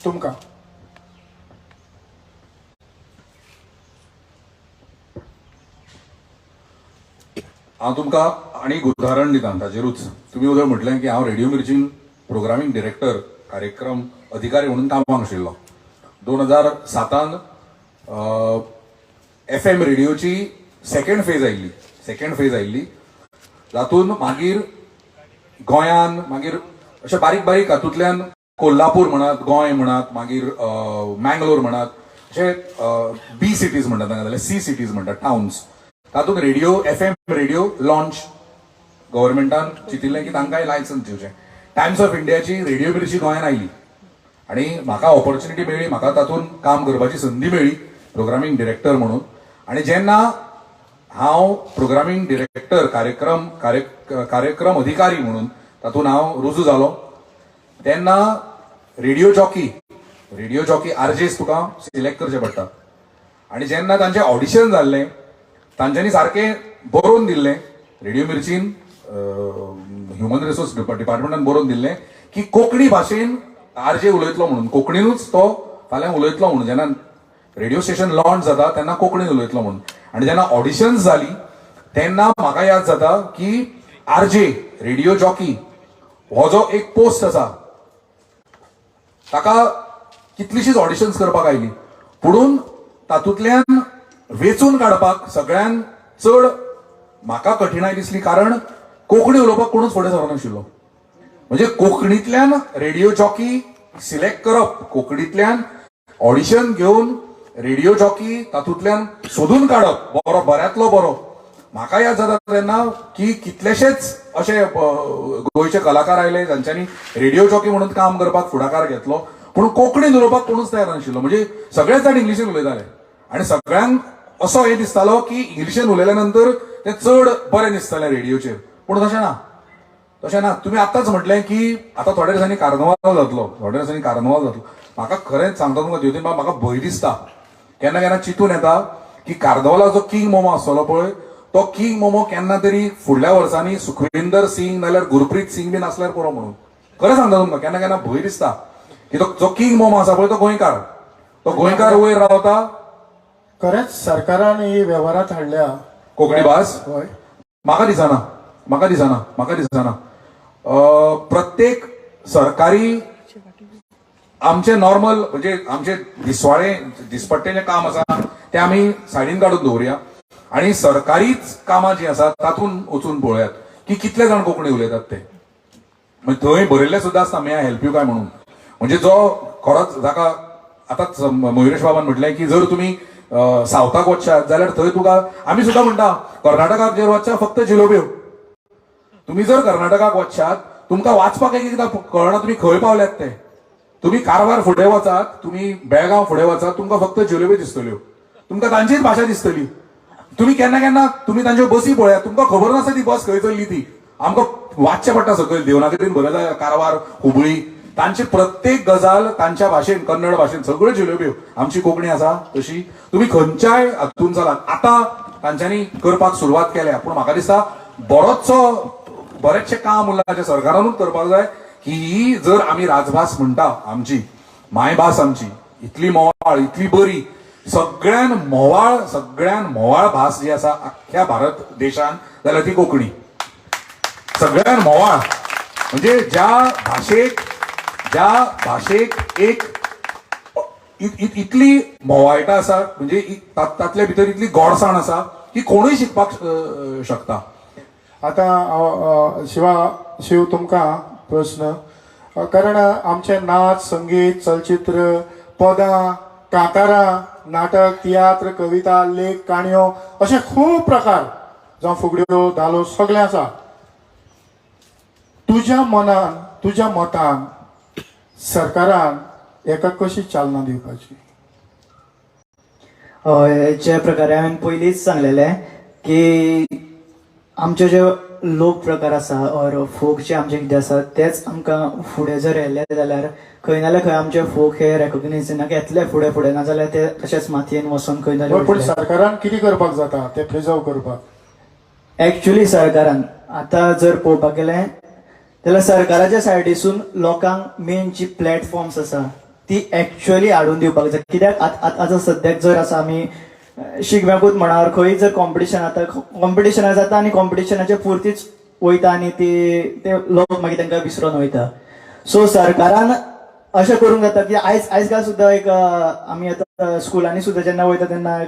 तुमकां? हांव तुमकां आनी एक उदाहरण दिता ताजेरूच. तुमी उदय म्हटलें की हांव रेडिओ मिर्चीन प्रोग्रामींग डिरेक्टर कार्यक्रम अधिकारी म्हणून कामाक आशिल्लो. 2007 FM रेडिओची सेकंड फेज आयिल्ली, तातूंत मागीर गोंयान मागीर अशें बारीक बारीक हातूंतल्यान कोल्हापूर म्हणात, गोंय म्हणात, मागीर मँगलोर म्हणात, अशे बी सिटीज म्हणटात तांकां, जाल्यार सी सिटीज म्हणटात, टावन्स, तातूंत रेडिओ FM radio launch गव्हर्मेंटान चिंतिल्लें की तांकांय लायसन्स दिवचें. टायम्स ऑफ इंडियाची रेडिओ मिर्ची गोंयान आयली आनी म्हाका ऑपॉर्च्युनिटी मेळ्ळी, म्हाका तातूंत काम करपाची संदी मेळ्ळी प्रोग्रामींग डिरेक्टर म्हणून. आनी जेन्ना हांव प्रोग्रामींग डिरेक्टर कार्यक्रम अधिकारी म्हणून तातूंत हांव रुजू जालो तेन्ना रेडिओ जॉकी आरजेस तुका सिलेक्ट करचें पडटा. आनी जेन्ना तांचें ऑडिशन जाल्लें तांच्यांनी सारकें बरोवन दिल्लें, रेडिओ मिर्चीन ह्युमन रिसोर्स डिपार्टमेंटान बरोवन दिल्लें की कोंकणी भाशेन आरजे उलयतलो म्हणून, कोंकणीनूच तो फाल्यां उलयतलो म्हणून, जेन्ना रेडिओ स्टेशन लॉन्च जाता तेन्ना कोंकणीन उलयतलो म्हणून. आनी जेन्ना ऑडिशन्स जाली तेन्ना म्हाका याद जाता की आरजे रेडिओ जॉकी हो जो एक पोस्ट आसा ताका कितलीशीच ऑडिशन्स करपाक आयली, पुणून तातूंतल्यान वेंचून काडपाक सगळ्यान चड म्हाका कठिणाय दिसली, कारण कोंकणी उलोवपाक कोणूच फुडें सरनाशिल्लो. म्हणजे कोंकणींतल्यान रेडिओ जॉकी सिलेक्ट करप, कोंकणींतल्यान ऑडिशन घेवन रेडिओ जॉकी तातूंतल्यान सोदून काडप, बरो बऱ्यांतलो बरो. म्हाका याद जाता तेन्ना की कितलेशेच अशे गोंयचे कलाकार आयले जांच्यांनी रेडिओ जॉकी म्हणून काम करपाक फुडाकार घेतलो, पूण कोंकणीन उलोवपाक कोणूच तयार नाशिल्लो. म्हणजे सगळेच जाण इंग्लिशीन उलयताले आनी सगळ्यांक असो हें दिसतालो की इंग्लिशीन उलयल्या नंतर ते चड बरें दिसतलें रेडिओचेर. पूण तशें ना, तशें ना. तुमी आतांच म्हटलें की आतां थोड्या दिसांनी कार्नवाल जातलो, थोड्या दिसांनी कार्नवाल जातलो. म्हाका खरेंच सांगता तुमकां ज्योतीन बाब, म्हाका भंय दिसता. केन्ना केन्ना चिंतून येता की कार्नवालाचो किंग मोमो आसतलो पळय, तो किंग मोमो केन्ना तरी फुडल्या वर्सांनी सुखविंदर सिंग नाल्यार गुरप्रीत सिंग बीन आसल्यार पुरो म्हणून. खरें सांगता तुमकां, केन्ना केन्ना भंय दिसता की तो जो किंग मोमो आसा पळय तो गोंयकार, तो गोंयकार वयर रावता. खरेंच सरकारान ही वेव्हारांत हाडल्या कोंकणी भास? हय. म्हाका दिसना, म्हाका दिसना, म्हाका दिसना. प्रत्येक सरकारी आमचे नॉर्मल म्हणजे आमचे दिसवाळे दिसपट्टे जे काम आसा ते आमी सायडीन काडून दवरुया आनी सरकारीच कामां जीं आसा तातूंत वचून पळोवयात की कितले जाण कोंकणी उलयतात ते. म्हणजे थंय बरयल्लें सुद्दां आसता मे I help you काय म्हणून. म्हणजे जो खरोच जाका आतांच मयुरेश बाबान म्हटलें की जर तुमी सावथाक वचशात जाल्यार थंय तुका, आमी सुद्दां म्हणटा कर्नाटकाक जर वचशात फक्त जिलोब्यो. तुमी जर कर्नाटकाक वचशात तुमकां वाचपाक एक एकदां कळना तुमी खंय पावल्यात ते. तुमी कारवार फुडें वचात, तुमी बेळगांव फुडें वचात, तुमकां फक्त जिलेब्यो दिसतल्यो, तुमकां तांचीच भाशा दिसतली. तुमी केन्ना केन्ना तुमी तांच्यो बसी पळयात, तुमकां खबर नासता ती बस खंय चल्ली ती. आमकां वाचचें पडटा सकयल देवनागरीन बरयला कारवार हुबळी. तांची प्रत्येक गजाल तांच्या भाशेन, कन्नड भाशेन सगळ्यो जिलेब्यो. आमची कोंकणी आसा तशी तुमी खंयच्याय हातून चलात. आतां तांच्यांनी करपाक सुरवात केल्या, पूण म्हाका दिसता बरोचसो बरेचशें काम उरलां जें सरकारानूच करपाक जाय की ही जर आमी राजभास म्हणटा, आमची मायभास, आमची इतली म्होंवाळ, इतली बरी, सगळ्यान म्होंवाळ, सगळ्यान म्होंवाळ भास जी आसा अख्ख्या भारत देशान जाल्यार ती कोंकणी. सगळ्यान म्होंवाळ म्हणजे ज्या भाशेक, ज्या भाशेक एक इतली म्होंवाळटा आसा, म्हणजे तातल्या भितर इतली गोडसाण आसा की कोणूय शिकपाक शकता. आतां शिवा शिव तुमकां प्रस्न, कारण आमचे नाच, संगीत, चलचित्र, पदां, कांतारां, नाटक, तियात्र, कविता, लेख, काणयो अशे खूब प्रकार, जावं फुगड्यो, धालो, सगळें आसा. तुज्या मनान, तुज्या मतान सरकारान एका कशी चालना दिवपाची? हय, जे प्रकारे हांवें पयलींच सांगलेलें की आमचे जे लोक प्रकार आसा ऑर फोक जे आमचे कितें आसा तेच आमकां फुडें जर येयले जाल्यार खंय ना जाल्यार खंय आमचे फोक हे रेकॉग्निजनाक येतले फुडें फुडें, नाजाल्यार ते तशेंच मातयेन वचोन खंय पूण जाल्यार. सरकारान कितें करपाक जाता ते प्रिजर्व करपाक? एक्चुली सरकारान आतां जर पळोवपाक गेलें जाल्यार सरकाराच्या सायडीसून लोकांक मेन जी प्लॅटफॉर्म्स आसा ती एक्चुअली हाडून दिवपाक जाय. कित्याक आतां सद्याक जर आसा आमी शिगम्याकूच म्हणा खंय जर कॉम्पिटिशन, आतां कॉम्पिटिशनां जाता आनी कॉम्पिटिशनाचे पुरतीच वयता आनी ती ते लोक मागीर तांकां विसरोन वयता. सो सरकारान अशें करूंक जाता की आयज काल सुद्दां एक आमी आतां स्कुलांनी सुद्दां जेन्ना वयता तेन्ना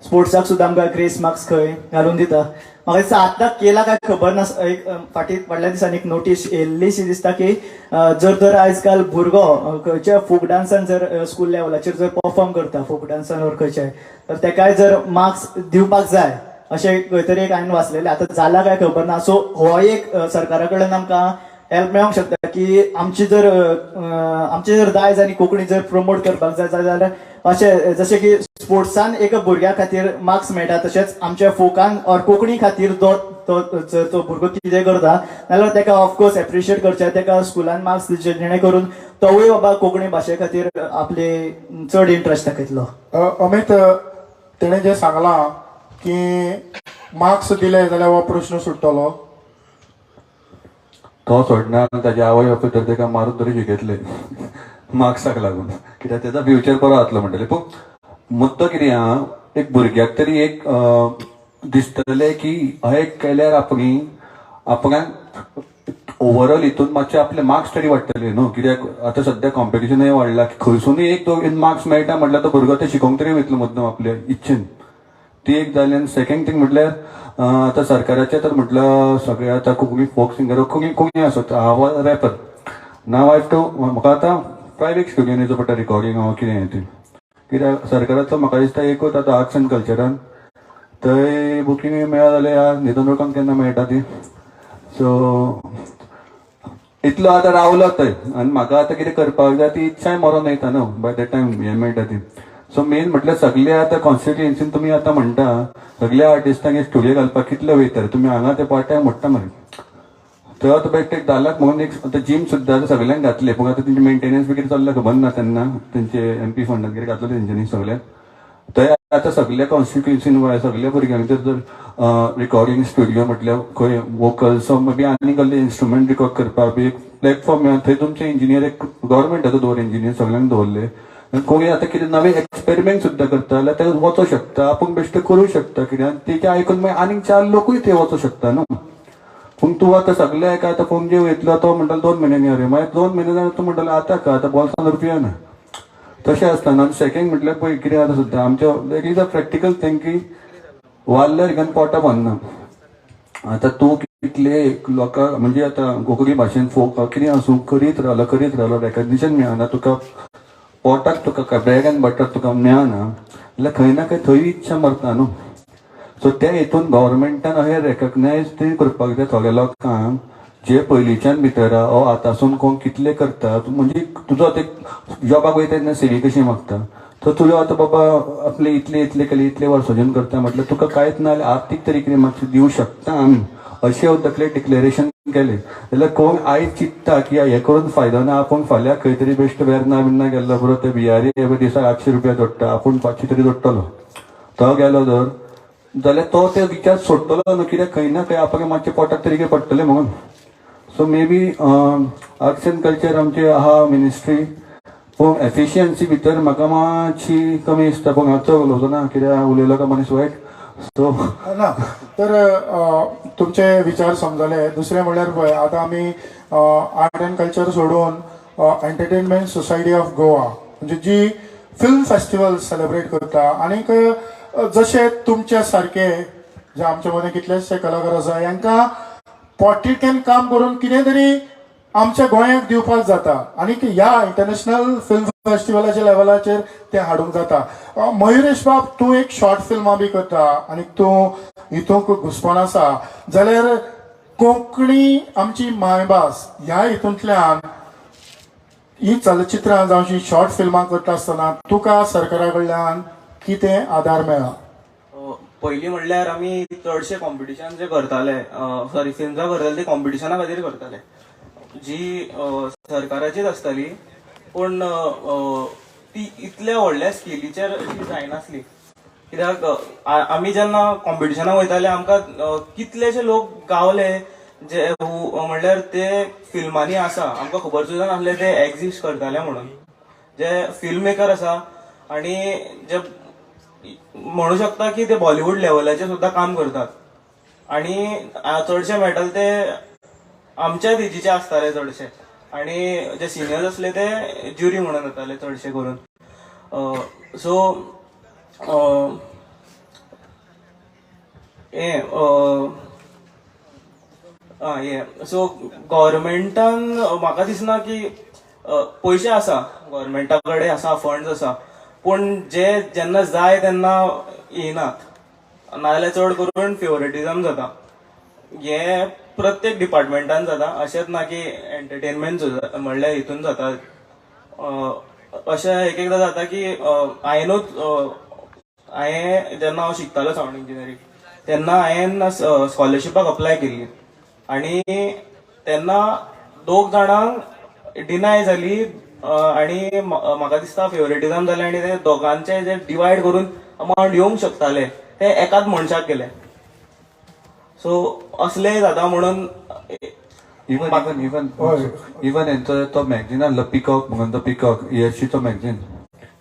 स्पोर्ट्साक सुद्दां आमकां ग्रेस मार्क्स खंय घालून दिता. म्हाका दिसता आतां केला काय खबर ना, एक फाटीं फाटल्या दिसांनी एक नोटीस येयल्लीशी दिसता की जर तर आयज काल भुरगो खंयच्या फोक डांसान जर स्कूल लेवलाचेर जर परफॉर्म करता फोक डांसान ओर खंयच्याय, तर तेकाय जर मार्क्स दिवपाक जाय अशें खंय तरी एक हांवें वाचलेलें. आतां जालां काय खबर ना. सो हो एक सरकारा कडल्यान आमकां हेल्प मेळोंक शकता की आमची जर दायज आनी कोंकणी जर प्रमोट करपाक जाय जाल्यार अशें जशें की स्पोर्ट्सान एका भुरग्या खातीर मार्क्स मेळटा तशेंच आमच्या फोकान ऑर कोंकणी खातीर तो जर तो भुरगो कितें करता जाल्यार ताका ऑफकोर्स एप्रिशिएट करचें, ताका स्कुलान मार्क्स दिवचे जेणे करून तोवूय बाबा कोंकणी भाशे खातीर आपले चड इंट्रस्ट दाखयतलो. अमित, तेणें जें सांगलां की मार्क्स दिले जाल्यार हो प्रश्न सुट्टलो, तो सोडना ताजे आवय बापूय तर ताका मारून तरी शिकयतले मार्क्साक लागून, कित्याक तेजो फ्युचर बरो जातलो म्हणटले. पूण मुद्दो कितें आहा, एक भुरग्याक तरी एक दिसतलें की हें केल्यार आपणी आपणाक ओवरऑल हितून मातशे आपले मार्क्स तरी वाडटले न्हू. कित्याक आतां सद्या कॉम्पिटिशनूय वाडला, खंयसुनूय एक दोन मार्क्स मेळटा म्हटल्यार तो भुरगो ते शिकोंक तरी वयतलो मुद्दम आपले इच्छेन. ती एक जाली. आनी सेकंड थींग म्हटल्यार आतां सरकाराचें तर म्हटलं सगळे आतां कोंकणी फोक सिंगर, कोंकणी कोंकणी आसत, हांव rapper now I to म्हाका आतां प्रायवेट स्टुडियोन येवचो पडटा रिकॉर्डिंग वा कितें हें तें. कित्याक सरकाराचो म्हाका दिसता एकूच आतां आर्ट्स एंड कल्चरान थंय बुकींग मेळत जाल्यार न्हिदून लोकांक केन्ना मेळटा ती. सो इतलो आतां रावलो थंय आनी म्हाका आतां कितें करपाक जाय ती इच्छाय मरोन वयता न्हू बाय that time हें मेळटा ती. सो मेन म्हटल्यार सगळे आतां कॉन्स्टिट्युएन्सीन तुमी आतां म्हणटा सगल्या आर्टिस्टांक स्टुडियो घालपाक कितले वयता तुमी हांगा ते पार्ट टायम मोडटा मरे. थंय आतां बेश्टे एक 10 लाख म्हणून एक आतां जीम सुद्दां आतां सगल्यांक घातले, पूण आतां तेंचे मेंटेनन्स बी कितें चल्ला खबर ना तेन्ना, तेंचे एमपी फंडान कितें घातलें तेंच्यांनी सगळ्याक. थंय आतां सगल्या कॉन्स्टिट्युएन्सीन सगल्या भुरग्यांक जर रिकॉर्डिंग स्टुडियो म्हटल्यार खंय वोकल्स बी आनी कसले इन्स्ट्रुमेंट रिकॉर्ड करपाक बी एक प्लॅटफॉर्म मेळ्ळा, थंय तुमचे इंजिनियर एक गव्हर्मेंटाचो दवर इंजिनियर सगल्यांक दवरले. कोणी आतां कितें नवे एक्सपेरिमेंट सुद्दां करता जाल्यार ते वचों शकता, आपूण बेश्टे करूं शकता कितें, आनी तेजें आयकून मागीर आनीक चार लोकूय थंय वचों शकता न्हू. पूण तूं आतां सगळे एका आतां पणजे वयतलो तो म्हणटलो 2 म्हयन्यांनी अरे मागीर 2 म्हयने जाल्यार तूं म्हणटलो आतां का आतां बोल्सान रुपया ना. तशें आसतना आनी सेकंड म्हटल्यार पळय कितें जाता सुद्दां आमच्या it is a practical thing की वाल्ल्यार घेवन पोटां भरना. आतां तूं कितले लोकांक म्हणजे आतां कोंकणी भाशेन फोक कितें आसूं करीत रावलो करीत रावलो, रेकग्निशन मेळना तुका, पोटाक तुका ब्रेड एंड बटर तुका मेळना जाल्यार खंय ना खंय थंय इच्छा मरता न्हू. सो त्या हितून गव्हर्मेंटान अशें रेकग्नायज तरी करपाक जाय थोड्या लोकांक जे पयलींच्यान भितर आहा ओ आतांसून कोण कितले करता. म्हणजे तुजो आतां एक जॉबाक वयता तेन्ना सेवी कशी मागता, सो तुजो आतां बाबा आपले इतले इतले केले इतले वर्साच्यान करता म्हटल्यार तुका कांयच ना जाल्यार आर्थीक तरी कितें मातशें दिवं शकता आमी, अशें तकले डिक्लेरेशन केलें जाल्यार कोण आयज चिंत्ता की हें करून फायदो ना, आपूण फाल्यां खंय तरी बेश्टो वेर्ना बिर्ना गेल्लो बरो ते बिहारी दिसाक 800 रुपया जोडटा, आपूण 500 तरी जोडटलो, तो गेलो जर जाल्यार तो ते विचार सोडटलो न्हू, कित्याक खंय ना खंय आपल्याक मातशें पोटाक तरी कितें पडटलें म्हणून. So maybe arts and culture आमचे आहा मिनिस्ट्री, पूण एफिशियन्सी भितर म्हाका मातशी कमी दिसता. पूण हांव चड उलोवचो ना कित्याक उलयलो काय मनीस वायट. सो ना तर तुमचे विचार समजले. दुसरें म्हणल्यार पळय आतां आमी आर्ट अँड कल्चर सोडून एंटरटेनमेंट सोसायटी ऑफ गोवा म्हणजे जी फिल्म फेस्टिवल सेलिब्रेट करता आनीक जशे तुमच्या सारके जे आमच्या मदें कितलेशे कलाकार आसा हांकां पोटतिडकेन काम करून कितें तरी आमच्या गोंयाक दिवपाक जाता आनी ह्या इंटरनॅशनल फिल्म फेस्टिवलाच्या लेवलाचेर तें हाडूंक जाता. मयुरेश बाब, तूं एक शॉर्ट फिल्मां बी करता आनी तूं हितूंक घुसपण आसा जाल्यार कोंकणी आमची मायभास ह्या हितूंतल्यान ही चलचित्रां जावं ही शॉर्ट फिल्मां करता आसतना तुका सरकारा कडल्यान कितें आदार मेळ्ळा? पयलीं म्हणल्यार आमी चडशे कॉम्पिटिशन जे करताले, सॉरी, फिल्मां करताले ती कॉम्पिटिशना खातीर करताले जी सरकाराचीच आसताली, पूण ती इतल्या व्हडल्या स्केलीचेर अशी जायनासली कित्याक आमी जेन्ना कॉम्पिटिशनाक वयताले आमकां कितलेशे लोक गावले जे म्हणल्यार ते फिल्मांनी आसा, आमकां खबर सुद्दां नासले ते एक्झिस्ट करताले म्हणून, जे फिल्म मेकर आसा आणि जे म्हणू शकता की ते बॉलिवूड लेवलाचेर सुद्दां काम करतात आणि चडशे मेळटाले ते आमच्याच एजीचे आसताले चडशे आणि जे सिनियर्स असले ते ज्युरी म्हणून येताले चडशे करून. सो हे हे सो गव्हर्मेंटान म्हाका दिसना की पयशे आसा, गव्हर्मेंटा कडेन आसा, फंड्स आसा, पूण जे जेन्ना जाय तेन्ना येयनात, नाजाल्यार चड करून फेवरेटिजम जाता. हे प्रत्येक डिपार्टमेंटान जाता, अशेंच ना की एंटरटेनमेंट म्हणल्यार हितून जाता. अशें एक एकदां जाता की हांवेनूच हांवें जेन्ना हांव शिकतालो सावंड इंजिनियरींग तेन्ना हांवें स्कॉलरशिपाक अप्लाय केल्ली आणि तेन्ना दोग जाणांक डिनाय जाली आणि म्हाका दिसता फेवरेटिजम जालें आनी ते दोगांचे जे डिवायड करून अमावंट येवंक शकताले ते एकाच मनशाक गेले. सो असलेय जाता म्हणून. इवन इवन इवन इवन हेंचो तो मॅगझीन आहलो पिकॉक म्हणून, तो पिकॉक इएससीचो मॅगझीन,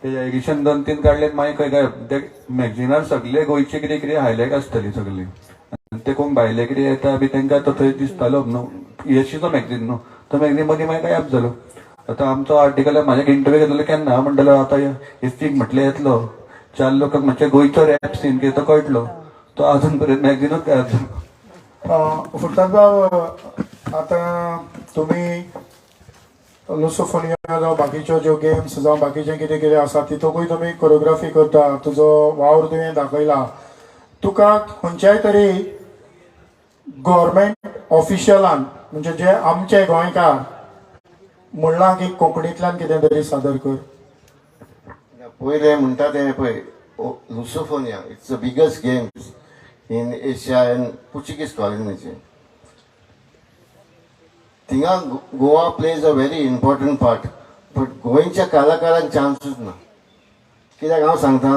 ते एडिशन दोन तीन काडले, मागीर खंय काय ते मॅगझिनार सगळे गोंयचे कितें कितें हायलायट आसतली सगळी आनी ते कोण भायले कितें येता बी तांकां तो थंय दिसतालो न्हू. इएससीचो मॅगझीन न्हू तो मॅगझीन मदीं मागीर गायब जालो. आतां आमचो आर्टिकल म्हाज्या इंटरव्यू घेतलेलो केन्ना म्हणटलो आतां इफ्फीक म्हटलें येतलो. चार लोकांक म्हणजे गोंयचो रॅप सीन कितें तो कळटलो. तो अजून पर्यंत मॅगझिनूच गायब जालो. फुर्ताद बाब, आतां तुमी लुसोफोनिया जावं बाकीच्यो ज्यो गेम्स जावं बाकीचें कितें कितें आसा तितूंकूय तुमी कोरियोग्राफी करता, तुजो वावर तुवें दाखयला. तुका खंयच्याय तरी गव्हर्मेंट ऑफिशियलान म्हणजे जे आमचे गोंयकार म्हणलां की कोंकणींतल्यान कितें तरी सादर कर? पयलें म्हणटा तें पळय, Lusofonia it's the biggest games in Asia and Portuguese कॉलनीचे. थिंगा Goa plays a very important part, but गोंयच्या कलाकारांक चान्सूच ना. कित्याक हांव सांगता,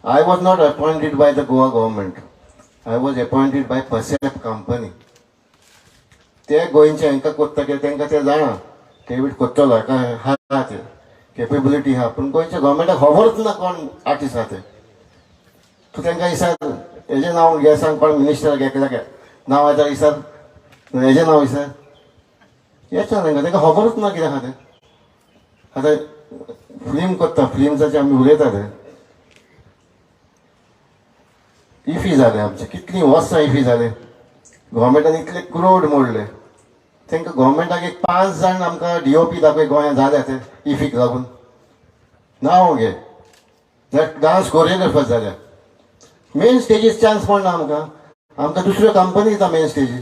I was not appointed by the Goa government, I was appointed by Percept company. ते गोंयचे हांकां कोत्ता कित्याक तांकां ते जाणा डेवीड कोत्तलो, हाका आहा ते केपेबिलिटी आहा, पूण गोंयच्या गव्हर्मेंटाक खबरूच ना कोण आर्टिस्ट आहा ते. तूं तांकां विचार, हेजें नांव घे सांग, कोण मिनिस्टर घेतल्या नांव येता विचार, हेजें नांव विचार, येता तांकां, तांकां खबरूच ना कितें आहा तें. आतां फिल्म करता, फिल्मसाचे आमी उलयता ते इफी जाले आमचे कितलीं वर्सां इफी जाले, गव्हर्मेंटान इतले क्रोड मोडले तांकां. गव्हर्मेंटाक एक 5 जाण आमकां डीओपी दाखय गोंयांत जाल्या ते इफीक लागून, नांव घे, डांस कोरियोग्राफर जाल्या. मेन स्टेजीर चान्स मेळना आमकां, आमकां दुसऱ्यो कंपनी दिता मेन स्टेजीर.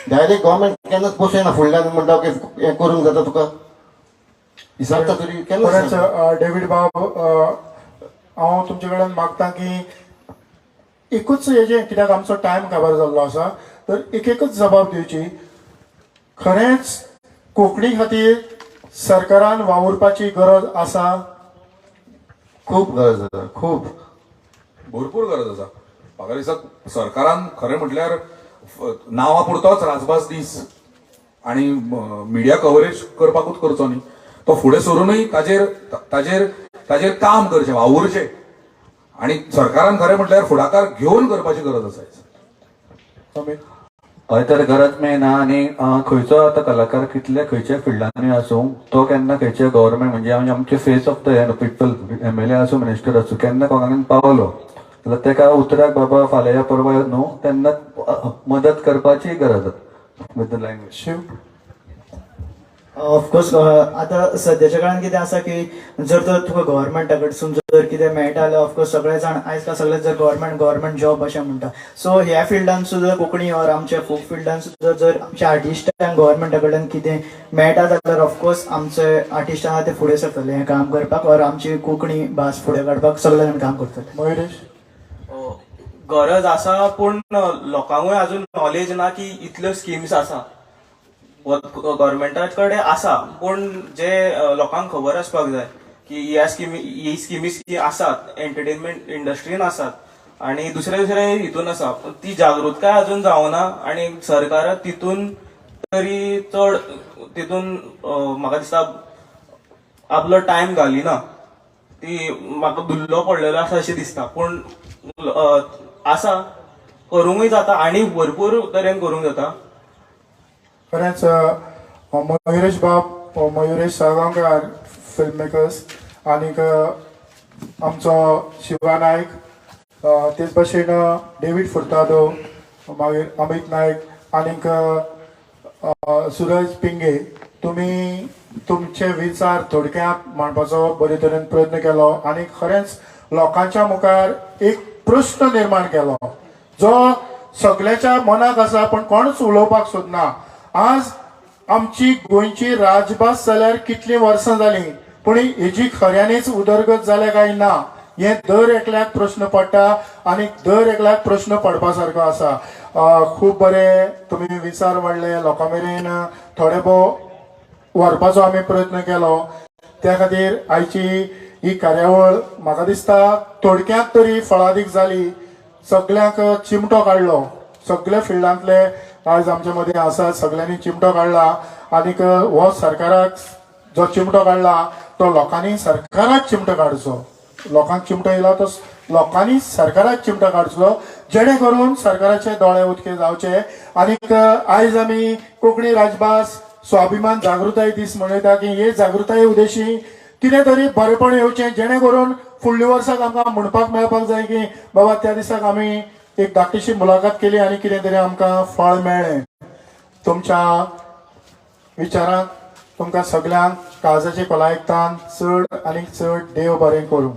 डायरेक्ट गव्हर्मेंट केन्नाच बसयना फुडल्यान म्हणटा ओके हें करूंक जाता तुका, विचारता तरी केन्ना. खरेंच डेवीड बाब, हांव तुमचे कडेन मागता की एकूच हेजें, कित्याक आमचो टायम काबार जाल्लो आसा, तर एक एकूच जबाब दिवची. खरेंच कोंकणी खातीर सरकारान वावुरपाची गरज आसा? खूब गरज आसा, खूब. भरपूर गरज आसा. म्हाका दिसता सरकारान खरें म्हटल्यार नांवा पुरतोच राजभास दीस आनी मिडिया कवरेज करपाकूच करचो न्ही, तो फुडें सरूनय ताजेर ताजेर ताजेर काम करचें, वावुरचें आनी सरकारान खरें म्हटल्यार फुडाकार घेवन करपाची गरज आसा. हय, तर गरज मेन आहा. आनी खंयचो आतां कलाकार कितले खंयच्या फिल्डांनी आसूं, तो केन्ना खंयच्या गव्हर्मेंट म्हणजे आमचे face of the people MLA आसूं मिनिस्टर आसूं, केन्ना कोणाक पावलो जाल्यार तेका उतराक बाबा फाल्यां या परवां न्हू, तेन्ना मदत करपाची गरज with the language. Shiv? Of course, आतां सद्याच्या काळान कितें आसा की जर तर तुका गव्हर्मेंटा कडसून जर कितें मेळटा जाल्यार ऑफकोर्स सगळे जाण आयज काल सगळे जर गव्हर्मेंट गव्हर्मेंट जॉब अशें म्हणटा. सो ह्या फिल्डान सुद्दां कोंकणी ऑर आमच्या फोक फिल्डान सुद्दां जर आमच्या आर्टिस्टांक गव्हर्मेंटा कडल्यान कितें मेळटा जाल्यार ऑफकोर्स आमचे आर्टिस्ट आहा ते फुडें सरतले हें काम करपाक ऑर आमची कोंकणी भास फुडें काडपाक सगळे जाण काम करतले. मयुरेश? गरज आसा, पूण लोकांकूय अजून नॉलेज ना की इतल्यो स्किम्स आसा गव्हर्मेंटा कडेन आसा, पूण जे लोकांक खबर आसपाक जाय की ह्या स्किमी ही स्किमी आसात, एंटरटेनमेंट इंडस्ट्रीन आसात आनी दुसरे दुसरे हितून आसा, ती जागृतकाय अजून जावना आनी सरकार तितून तरी चड तितून म्हाका दिसता आपलो टायम घालिना, ती म्हाका धुल्लो पडलेलो आसा अशें दिसता. पूण आसा, करूंकूय जाता आनी भरपूर तरेन करूंक जाता. खरेंच मयुरेश बाब, मयुरेश साळगांवकार फिल्म मेकर्स आनीक आमचो शिवा नायक, तेच भाशेन डेवीड फुर्तादो, मागीर अमीत नायक आनीक सुरज पिंगे, तुमी तुमचे विचार थोडक्यात मांडपाचो बरे तरेन प्रयत्न केलो आनी खरेंच लोकांच्या मुखार एक प्रश्न निर्माण केलो जो सगळ्याच्या मनाक आसा पण कोणूच उलोवपाक सोदना. आज आमची गोंयची राजभास जाल्यार कितलीं वर्सां जालीं, पूण हेजी खऱ्यांनीच उदरगत जाल्या काय ना हें दर एकल्याक प्रश्न पडटा आनी दर एकल्याक प्रश्न पडपा सारको आसा. खूब बरे तुमी विचार मांडले, लोकां मेरेन थोडे भोव व्हरपाचो आमी प्रयत्न केलो. त्या खातीर आयची ही कार्यावळ म्हाका दिसता थोडक्यांत तरी फळादीक जाली. सगल्यांक चिमटो काडलो, सगळे फिल्डांतले आयज आमचे मदीं आसात, सगळ्यांनी चिमटो काडला आनीक हो सरकाराक जो चिमटो काडला तो लोकांनी सरकाराक चिमटो काडचो, लोकांक चिमटो येयला तो लोकांनी सरकाराक चिमटो काडचो, जेणे करून सरकाराचे दोळे उदके जावचे. आनीक आयज आमी कोंकणी राजभास स्वाभिमान जागृताय दीस मनयता की हे जागृताये उद्देशी कितें तरी बरेपण येवचें, जेणे करून फुडल्या वर्साक आमकां म्हणपाक मेळपाक जाय की बाबा त्या दिसाक आमी एक धाकटीशी मुलाखत केली आनी कितें तरी आमकां फळ मेळ्ळें. तुमच्या विचारांक, तुमकां सगल्यांक काळजाचे खोलायेंतल्यान चड आनी चड देव बरें करूं.